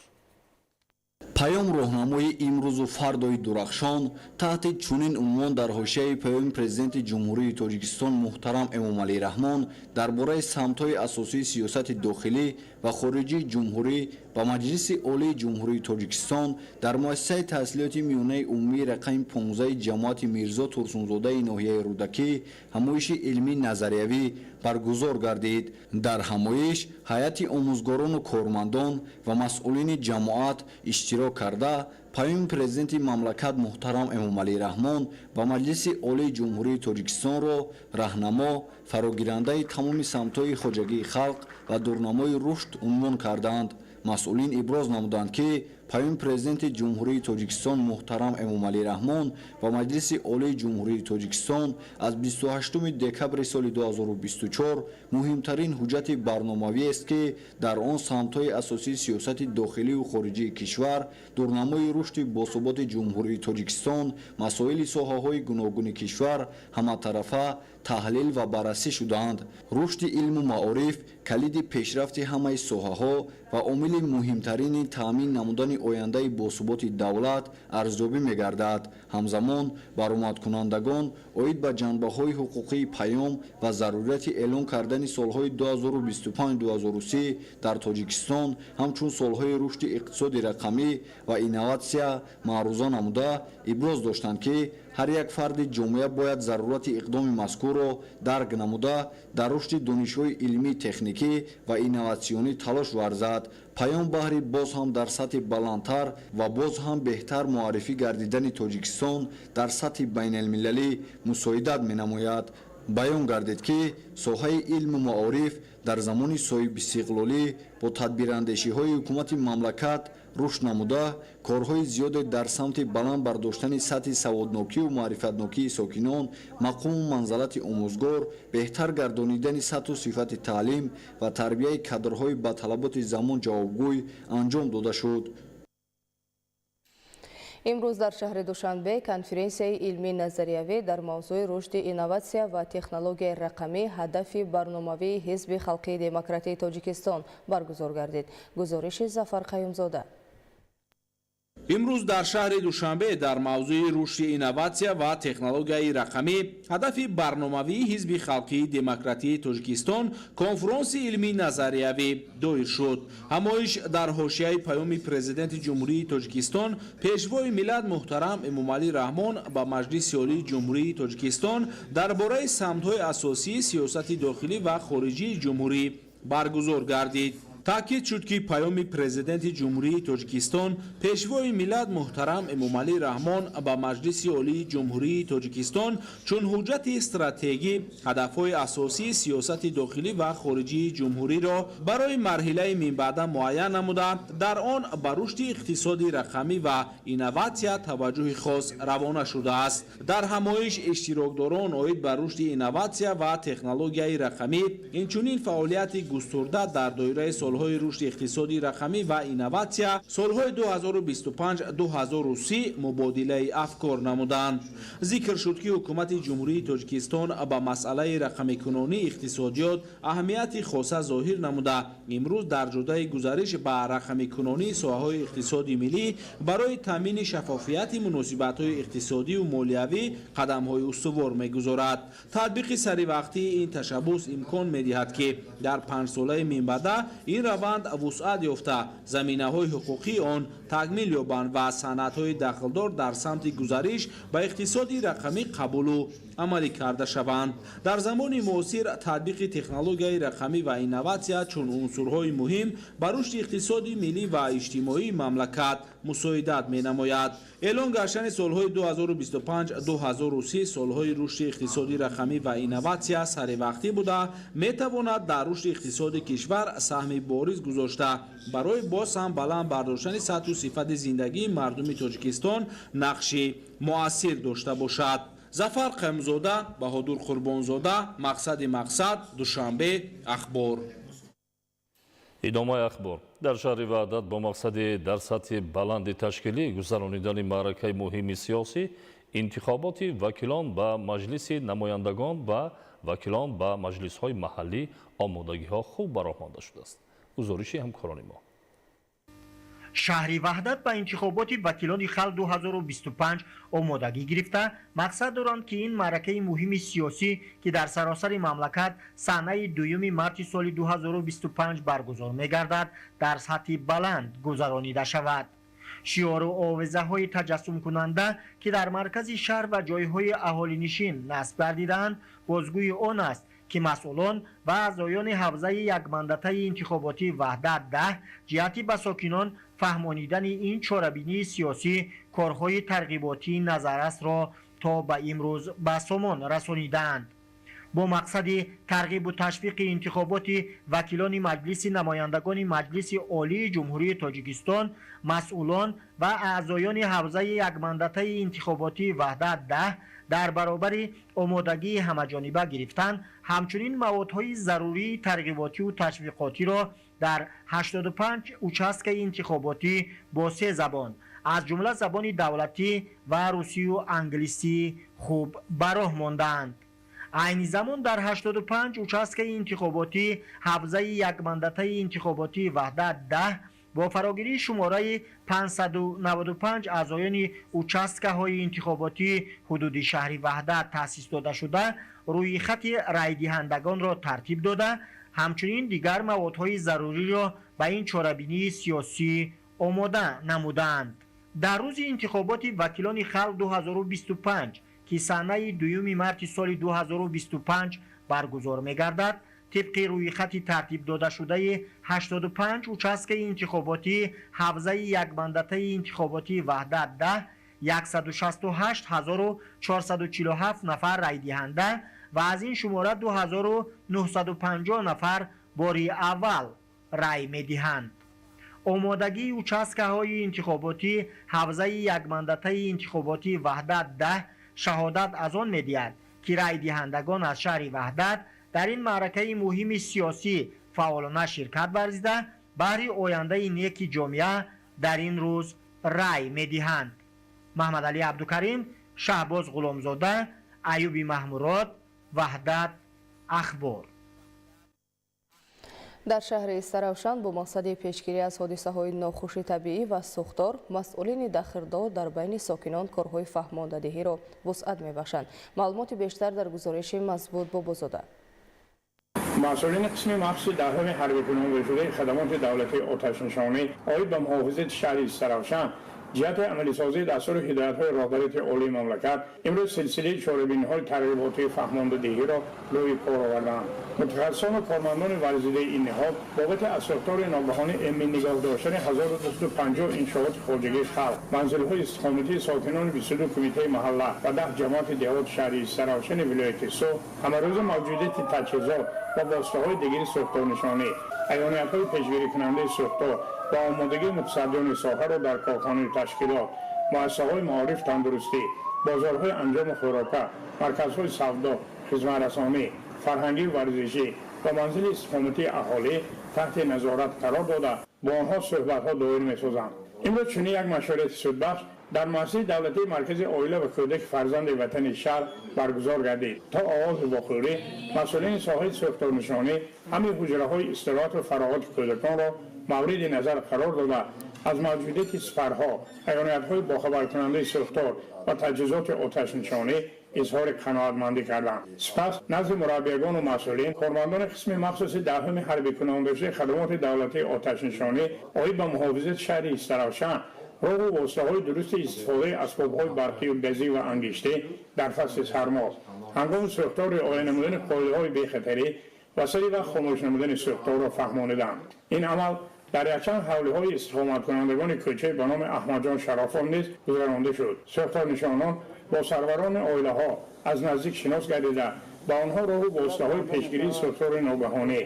Паём роҳнамои имрӯзу фардои дурахшон таҳти чунин унвон дар ҳошияи паёми Президенти Ҷумҳурии Тоҷикистон муҳтарам Эмомалӣ Раҳмон дар бораи самтҳои асосии сиёсати дохилӣ ва хориҷии ҷумҳурӣ ба Маҷлиси Олии Ҷумҳурии Тоҷикистон дар муассисаи таҳсилоти миёнаи умумии рақами 15 ҷамоати Мирзо Турсунзодаи ноҳияи Рӯдакӣ ҳамоиши илмии назариявӣ баргузор гардид. Дар ҳамоиш ҳайати омӯзгорону кормандон ва масъулини ҷамоат иштирок карда, паёми Президенти мамлакат муҳтарам Эмомалӣ Раҳмон ба Маҷлиси Олии Ҷумҳурии Тоҷикистонро раҳнамо, фарогирандаи тамоми самтҳои хоҷагии халқ ва дурнамои рушд унвон карданд. Масъулин иброз намуданд, ки паёми Президенти Ҷумҳурии Тоҷикистон муҳтарам Эмомалӣ Раҳмон ба Маҷлиси Олии Ҷумҳурии Тоҷикистон аз 28 декабри соли 2024 муҳимтарин ҳуҷҷати барномавиест, ки дар он самтҳои асосии сиёсати дохилию хориҷии кишвар, дурнамои рушди босуботи Ҷумҳурии Тоҷикистон, масоили соҳаҳои гуногуни кишвар ҳаматарафа таҳлил ва баррасӣ шудаанд. Рушди илму маориф калиди пешрафти ҳамаи соҳаҳо ва омили муҳимтарини таъмин намудани ояндаи босуботи давлат арзёбӣ мегардад. Ҳамзамон баромадкунандагон оид ба ҷанбаҳои ҳуқуқии паём ва зарурияти эълон кардани солҳои 2025-2030 дар Тоҷикистон ҳамчун солҳои рушди иқтисоди рақамӣ ва инноватсия маъруза намуда, иброз доштанд, ки ҳар як фарди ҷомеа бояд зарурати иқдоми мазкурро дарк намуда, дар рушди донишҳои илмӣ, техникӣ ва инноватсионӣ талош варзад. Паём баҳри боз ҳам дар сатҳи баландтар ва боз ҳам беҳтар муаррифӣ гардидани Тоҷикистон дар сатҳи байналмилалӣ мусоидат менамояд. Баён гардид, ки соҳаи илму маориф дар замони соҳибистиқлолӣ бо тадбирандешиҳои ҳукумати мамлакат рушд намуда, корҳои зиёде дар самти баланд бардоштани сатҳи саводнокию маърифатнокии сокинон, мақому манзалати омӯзгор, беҳтар гардонидани сатҳу сифати таълим ва тарбияи кадрҳои ба талаботи замон ҷавобгӯй анҷом дода шуд. Имрӯз дар шаҳри Душанбе конференсияи илмии назариявӣ дар мавзӯи рушди инноватсия ва технологияи рақамӣ ҳадафи барномавии Ҳизби халқии демократии Тоҷикистон баргузор гардид. Гузориши Зафар Қаюмзода. Имрӯз дар шаҳри Душанбе дар мавзӯи рушди инноватсия ва технологияи рақамӣ ҳадафи барномавии Ҳизби халқии демократии Тоҷикистон конфронси илмии назариявӣ доир шуд. Ҳамоиш дар ҳошияи паёми Президенти Ҷумҳурии Тоҷикистон, Пешвои миллат муҳтарам Эмомалӣ Раҳмон ба Маҷлиси Олии Ҷумҳурии Тоҷикистон дар бораи самтҳои асосии сиёсати дохилӣ ва хориҷии ҷумҳурӣ баргузор гардид. Таъкид шуд, ки паёми Президенти Ҷумҳурии Тоҷикистон, Пешвои миллат муҳтарам Эмомалӣ Раҳмон ба Маҷлиси Олии Ҷумҳурии Тоҷикистон чун ҳуҷҷати стратегӣ ҳадафҳои асосии сиёсати дохилӣ ва хориҷии ҷумҳуриро барои марҳилаи минбаъда муайян намуда, дар он ба рушди иқтисоди рақамӣ ва инноватсия таваҷҷӯҳи хос равона шудааст. Дар ҳамоиш иштирокдорон оид ба рушди инноватсия ва технологияи рақамӣ, инчунин фаъолияти густурда дар доираи солҳои рушди иқтисоди рақамӣ ва инноватсия солҳои 2025-2030 мубодилаи афкор намуданд. Зикр шуд, ки ҳукумати Ҷумҳурии Тоҷикистон ба масъалаи рақамикунонии иқтисодиёт аҳамияти хоса зоҳир намуда, имрӯз дар ҷодаи гузариш ба рақамикунонии соҳаҳои иқтисоди миллӣ барои таъмини шаффофияти муносибатҳои иқтисодию молиявӣ қадамҳои устувор мегузорад. Татбиқи саривақтии ин ташаббус имкон медиҳад, ки дар панҷсолаи минбаъда ин раванд вусъат ёфта, заминаҳои ҳуқуқии он такмил ёбанд ва санадҳои дахлдор дар самти гузариш ба иқтисоди рақамӣ қабулу амалӣ карда шаванд. Дар замони муосир татбиқи технологияи рақамӣ ва инноватсия чун унсурҳои муҳим ба рушди иқтисоди миллӣ ва иҷтимоии мамлакат мусоидат менамояд. Эълон гаштани солҳои 2025-2030 солҳои рушди иқтисоди рақамӣ ва инноватсия саривақтӣ буда, метавонад дар рушди иқтисоди кишвар саҳми бориз гузошта, барои боз ҳам баланд бардоштани сатҳу сифати зиндагии мардуми Тоҷикистон нақши муассир дошта бошад. Зафар Қаймзода, Баҳодур Қурбонзода, Мақсади Мақсад, Душанбе, Ахбор. Идомаи ахбор. Дар шаҳри Ваҳдат бо мақсади дар сатҳи баланди ташкилӣ гузаронидани маъракаи муҳими сиёсӣ, интихоботи вакилон ба Маҷлиси намояндагон ва вакилон ба маҷлисҳои маҳаллӣ омодагиҳо хуб ба роҳ монда шудааст. Гузориши ҳамкорони мо. Шаҳри Ваҳдат ба интихоботи вакилони халқ 2025 омодагӣ гирифта, мақсад доранд, ки ин маъракаи муҳими сиёсӣ, ки дар саросари мамлакат санаи 2 марти соли 2025 баргузор мегардад, дар сатҳи баланд гузаронида шавад. Шиору овезаҳои таҷассумкунанда, ки дар маркази шаҳр ва ҷойҳои аҳолинишин насб гардидаанд, бозгӯи он аст, ки масъулон ва аъзоёни ҳавзаи якмандатаи интихоботии Ваҳдат 10 ҷиҳати ба сокинон фаҳмонидани ин чорабинии сиёсӣ корҳои тарғиботии назаррасро то ба имрӯз ба сомон расонидаанд. Бо мақсади тарғибу ташвиқи интихоботи вакилони Маҷлиси намояндагони Маҷлиси Олии Ҷумҳурии Тоҷикистон, масъулон ва аъзоёни ҳавзаи якмандатаи интихоботии Ваҳдат 10 дар баробари омодагии ҳамаҷониба гирифтан, ҳамчунин маводҳои зарурии тарғиботиву ташвиқотиро дар 85 участкаи интихоботӣ бо се забон, аз ҷумла забони давлатӣ ва русию англисӣ, хуб ба роҳ мондаанд. Айни замон дар 85 участкаи интихоботӣ ҳавзаи якмандатаи интихоботии Ваҳдат 10 бо фарогирии шумораи 595 аъзоёни участкаҳои интихоботии ҳудуди шаҳри Ваҳдат таъсис додашуда, рӯи хати райдиҳандагонро тартиб дода, ҳамчунин дигар маводҳои заруриро ба ин чорабинии сиёсӣ омода намудаанд. Дар рӯзи интихоботи вакилони халқ 2025, ки санаи 2 марти соли 2025 баргузор мегардад, тибқи рӯйхати тартиб додашудаи 85 участкаи интихоботии ҳавзаи якмандатаи интихоботии Ваҳдат 10, 168447 нафар райдиҳанда ва аз ин шумора 2950 нафар бори аввал рай медиҳанд. Омодагии участкаҳои интихоботии ҳавзаи якмандатаи интихоботии Ваҳдат 10 шаҳодат аз он медиҳад, ки райдиҳандагон аз шаҳри Ваҳдат дар ин маъракаи муҳими сиёсӣ фаъолона ширкат варзида, баҳри ояндаи неки ҷомеа дар ин рӯз рай медиҳанд. Маҳмадалӣ Абдукарим, Шаҳбоз Ғуломзода, Аюби Маҳмурод, Ваҳдат, Ахбор. Дар шаҳри Истаравшан бо мақсади пешгирӣ аз ҳодисаҳои нохуши табиӣ ва сӯхтор, масъулини дахлдор дар байни сокинон корҳои фаҳмондадиҳиро вусъат мебахшанд. Маълумоти бештар дар гузориши Мазбут Бобозода. Масъулини қисми махсуси даҳуми ҳарбикунондашудаи хадамоти давлатии оташнишонӣ оид ба муҳофизати шаҳри Истаравшан ҷиҳати амалисозии дастуру ҳидоятҳои роҳбарияти олии мамлакат имрӯз силсилаи чорабиниҳои тарғиботии фаҳмондадиҳиро рӯи кор оварданд. Мутахассисону кормандони варзидаи ин ниҳод бобати аз сӯхтори ногаҳонӣ эмин нигоҳ доштани 1250 иншооти хоҷагии халқ, манзилҳои истиқоматии сокинони 22 кумитаи маҳалла ва 10 ҷамоати деҳоти шаҳри Истаравшани вилояти Суғд, ҳамарӯза мавҷудияти таҷҳизот ва воситаҳои дигари сӯхторнишонӣ, аёниятҳои пешгирикунандаи сӯхтор ва омодагии мутасаддиёни соҳаро дар корхонаи ташкилот, муассисаҳои маориф, тандурустӣ, бозорҳои анҷому хӯрока, марказҳои савдо, хизматрасонӣ, фарҳангию варзишӣ ва манзили истиқоматии аҳолӣ таҳти назорат қарор дода, бо онҳо суҳбатҳо доир месозанд. Имрӯз чунин як машварати судбахш дар муассисаи давлатии маркази оила ва кӯдаки фарзанди ватани шаҳр баргузор гардид. То оғози вохӯрӣ масъулини соҳаи сӯхторнишонӣ ҳамаи ҳуҷраҳои истироҳату фароғати кӯдаконро мавриди назар қарор дода, аз мавҷудияти сипарҳо, аёниятҳои бохабаркунандаи сӯхтор ва таҷҳизоти оташнишонӣ изҳори қаноатмандӣ карданд. Сипас назди мураббиягону масъулин, кормандони қисми махсуси даҳуми ҳарбикунондашудаи хадамоти давлатии оташнишонӣ оид ба муҳофизати шаҳри Истаравшан, роҳу воситаҳои дурусти истифодаи асбобҳои барқию газӣ ва ангиштӣ дар фасли сармо, ҳангоми сӯхтор риоя намудани қоидаҳои бехатарӣ ва сари вақт хомӯш намудани сӯхторро фаҳмониданд. Ин амал дар якчанд ҳавлиҳои истиқоматкунандагони кӯчаи ба номи Аҳмадҷон Шарофов низ гузаронда шуд. Сӯхторнишонон бо сарварони оилаҳо аз наздик шинос гардида, ба онҳо роҳу воситаҳои пешгирии сӯхтори ногаҳонӣ,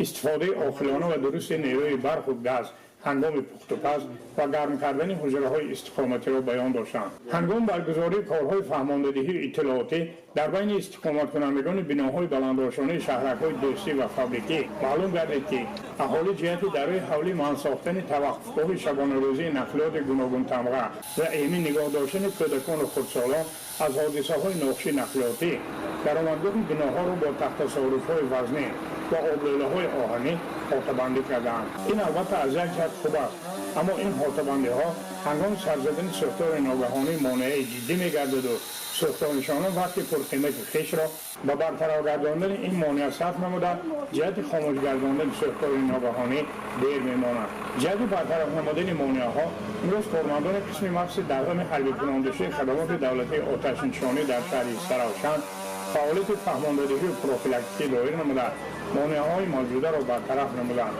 истифодаи оқилона ва дурусти нерӯи барқу газ ҳангоми пухтупаз ва гарм кардани ҳуҷраҳои истиқоматиро баён доштанд. Ҳангоми баргузории корҳои фаҳмондадиҳию иттилоотӣ дар байни истиқоматкунандагони биноҳои баландошонаи шаҳракҳои дӯстӣ ва фабрикӣ маълум гардид, ки аҳолӣ ҷиҳати дар рӯи ҳавлӣ манъ сохтани таваққуфгоҳи шабонарӯзии нақлиёти гуногунтамға ва эмин нигоҳ доштани кӯдакону хурдсолон аз ҳодисаҳои нохуши нақлиётӣ, даромадгоҳи биноҳоро бо тахтасорушҳои вазнин Бо облӯлаҳои оҳанӣ ҳотабандӣ кардаанд. Ин албатта аз як ҷиҳат хуб аст, аммо ин ҳотабандиҳо ҳангоми сар задани сӯхтори ногаҳонӣ монеаи ҷиддӣ мегардаду сӯхторнишонон вақти пурқимати хешро ба бартараф гардондани ин монеа сарф намуда, ҷиҳати хомӯш гардондани сӯхтори ногаҳонӣ дер мемонад. Ҷиҳати бартараф намудани монеаҳо имрӯз кормандони қисми махсуси даҳуми ҳарбикунондашии хадамоти давлатии оташнишонӣ дар шаҳри Истаравшан фаъолияти фаҳмондадиҳию профилактикӣ доир намуда, монеаҳои мавҷударо бартараф намуданд.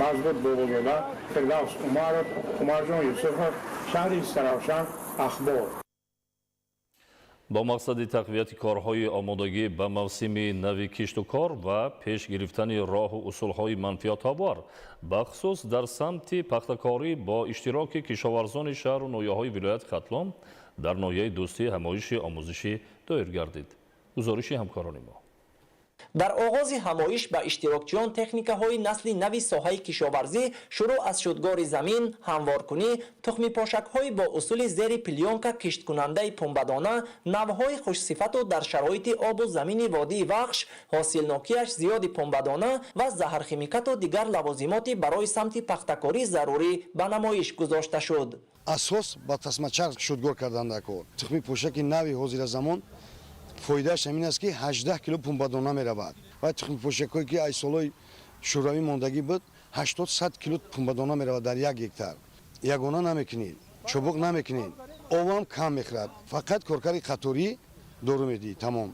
Мазбут Бобозода, Фирдавс Умаров, Умарҷон Юсуфов, шаҳри Истаравшан, Ахбор. Бо мақсади тақвияти корҳои омодагӣ ба мавсими нави кишту кор ва пеш гирифтани роҳу усулҳои манфиатобор, бахусус дар самти пахтакорӣ, бо иштироки кишоварзони шаҳру ноҳияҳои вилояти Хатлон дар ноҳияи Дӯстӣ ҳамоиши омӯзишӣ доир гардид. Гузориши ҳамкорони мо. Дар оғози ҳамоиш ба иштирокчиён техникаҳои насли нави соҳаи кишоварзӣ, шурӯъ аз шудгори замин, ҳамворкунӣ, тухмипошакҳои бо усули зери плёнка кишткунандаи пунбадона, навъҳои хушсифату дар шароити обу замини водии Вахш ҳосилнокиаш зиёди пунбадона ва заҳрхимикату дигар лавозимоти барои самти пахтакорӣ зарурӣ ба намоиш гузошта шуд. Асос ба тасмачарх шудгор кардан дар кор. Тухми пошаки нави ҳозира замон фоидааш ҳамин аст, ки 18 кило пунбадона меравад ва тухмипошакҳое, ки аз солҳои шӯравӣ мондагӣ буд, 80-100 кило пунбадона меравад дар як гектар. Ягона намекунед, чӯбуқ намекунед, обам кам мехӯрад, фақат коркарди қаторӣ дору медиҳӣ, тамом.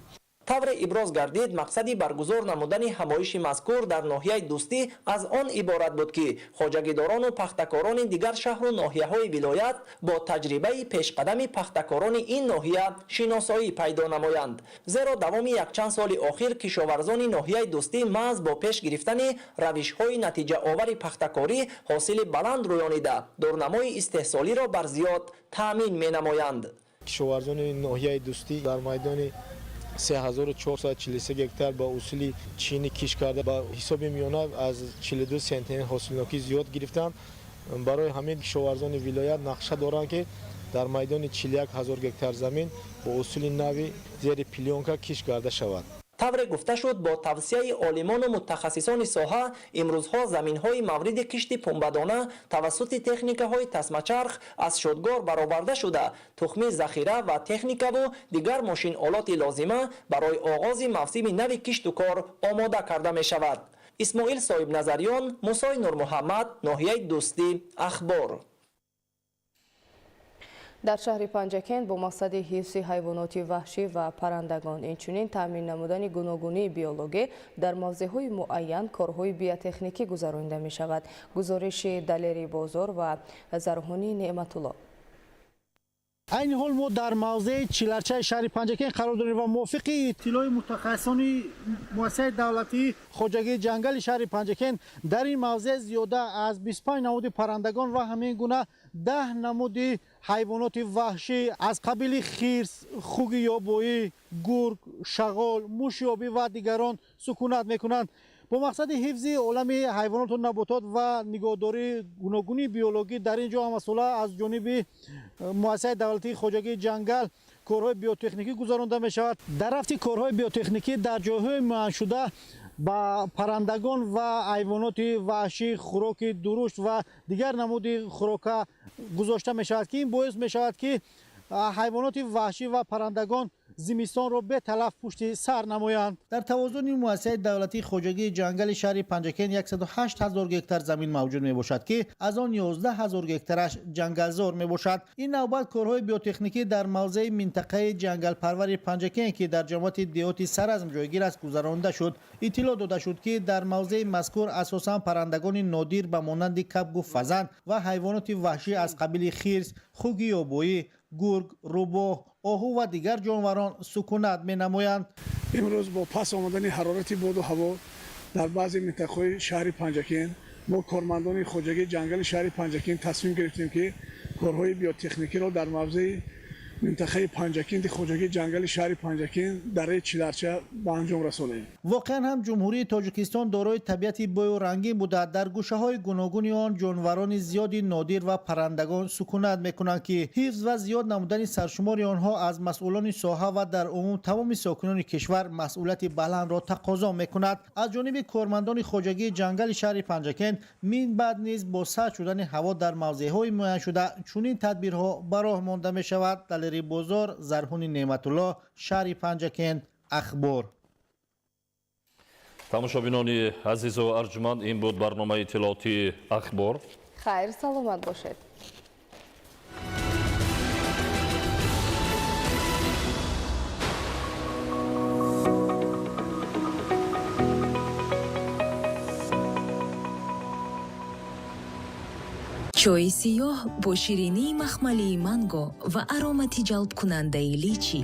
Тавре иброз гардид, мақсади баргузор намудани ҳамоиши мазкур дар ноҳияи Дӯстӣ аз он иборат буд, ки хоҷагидорону пахтакорони дигар шаҳру ноҳияҳои вилоят бо таҷрибаи пешқадами пахтакорони ин ноҳия шиносоӣ пайдо намоянд. Зеро давоми якчанд соли охир кишоварзони ноҳияи Дӯстӣ маҳз бо пеш гирифтани равишҳои натиҷаовари пахтакорӣ ҳосили баланд рӯёнида, дурнамои истеҳсолиро бар зиёд таъмин менамоянд. Кишоварзони ноҳияи Дӯстӣ дар майдони 3443 гектар ба усули чинӣ кишт карда, ба ҳисоби миёна аз 42 центнер ҳосилнокӣ зиёд гирифтанд. Барои ҳамин кишоварзони вилоят нақша доранд, ки дар майдони 41 ҳазор гектар замин бо усули нави зери плёнка кишт карда шавад. Тавре гуфта шуд, бо тавсияи олимону мутахассисони соҳа имрӯзҳо заминҳои мавриди кишти пунбадона тавассути техникаҳои тасмачарх аз шудгор бароварда шуда, тухми захира ва техникаву дигар мошинолоти лозима барои оғози мавсими нави кишту кор омода карда мешавад. Исмоил Соҳибназарён, Мусои Нурмуҳаммад, ноҳияи Дӯстӣ, Ахбор. Дар шаҳри Панҷакент бо мақсади ҳифзи ҳайвоноти ваҳшӣ ва паррандагон, инчунин таъмин намудани гуногунии биологӣ дар мавзеъҳои муайян корҳои биотехникӣ гузаронида мешавад. Гузориши Далери Бозор ва Зарҳунӣ Неъматулло. Айни ҳол мо дар мавзеи Чиларчаи шаҳри Панҷакент қарор дорем ва мувофиқи иттилои мутахассисони муассисаи давлатии хоҷагии ҷангали шаҳри Панҷакент дар ин мавзеъ зиёда аз 25 намуди паррандагон ва ҳамин гуна 10 намуди ҳайвоноти ваҳшӣ аз қабили хирс, хуги ёбоӣ, гург, шағол, муши обӣ ва дигарон сукунат мекунанд. Бо мақсади ҳифзи олами ҳайвоноту наботот ва нигоҳдории гуногунии биологӣ дар ин ҷо ҳамасола аз ҷониби муассисаи давлатии хоҷагии ҷангал корҳои биотехникӣ гузаронда мешавад. Дар рафти корҳои биотехникӣ дар ҷойҳои муайяншуда ба паррандагон ва ҳайвоноти ваҳшӣ хӯроки дурушт ва дигар намуди хӯрока гузошта мешавад, ки ин боис мешавад, ки ҳайвоноти ваҳшӣ ва паррандагон зимистонро беталаф пушти сар намоянд. Дар тавозуни муассисаи давлатии хоҷагии ҷангали шаҳри Панҷакент 108 ҳазор гектар замин мавҷуд мебошад, ки аз он 11 ҳазор гектараш ҷангалзор мебошад. Ин навбат корҳои биотехникӣ дар мавзеи минтақаи ҷангалпарвари Панҷакент, ки дар ҷамоати деҳоти Саразм ҷойгир аст, гузаронида шуд. Иттилоъ дода шуд, ки дар мавзеи мазкур асосан паррандагони нодир ба монанди кабгу фазан ва ҳайвоноти ваҳшӣ аз қабили хирс, хуги ёбоӣ, гург, рӯбоҳ, оҳу ва дигар ҷонварон сукунат менамоянд. Имрӯз бо пас омадани ҳарорати боду ҳаво дар баъзе минтақаҳои шаҳри Панҷакент мо, кормандони хоҷагии ҷангали шаҳри Панҷакент, тасмим гирифтем, ки корҳои биотехникиро дар мавзеи Минтақаи Панҷакенти хоҷагии ҷангали шаҳри Панҷакент, дараи Чиларча ба анҷом расонем. Воқеан ҳам, Ҷумҳурии Тоҷикистон дорои табиати бою рангин буда, дар гӯшаҳои гуногуни он ҷонварони зиёди нодир ва паррандагон сукунат мекунанд, ки ҳифз ва зиёд намудани саршумори онҳо аз масъулони соҳа ва дар умум тамоми сокинони кишвар масъулияти баландро тақозо мекунад. Аз ҷониби кормандони хоҷагии ҷангали шаҳри Панҷакент мин баъд низ бо сард шудани ҳаво дар мавзеъҳои муайяншуда чунин тадбирҳо ба роҳ монда мешавад. Далери Бозор, Зарҳуни Неъматулло, шаҳри Панҷакент, Ахбор. Тамошобинони азизу арҷуманд, ин буд барномаи иттилоотии Ахбор. Хайр, саломат бошед. Чои сиёҳ бо ширинии махмалии манго ва аромати ҷалбкунандаи личи.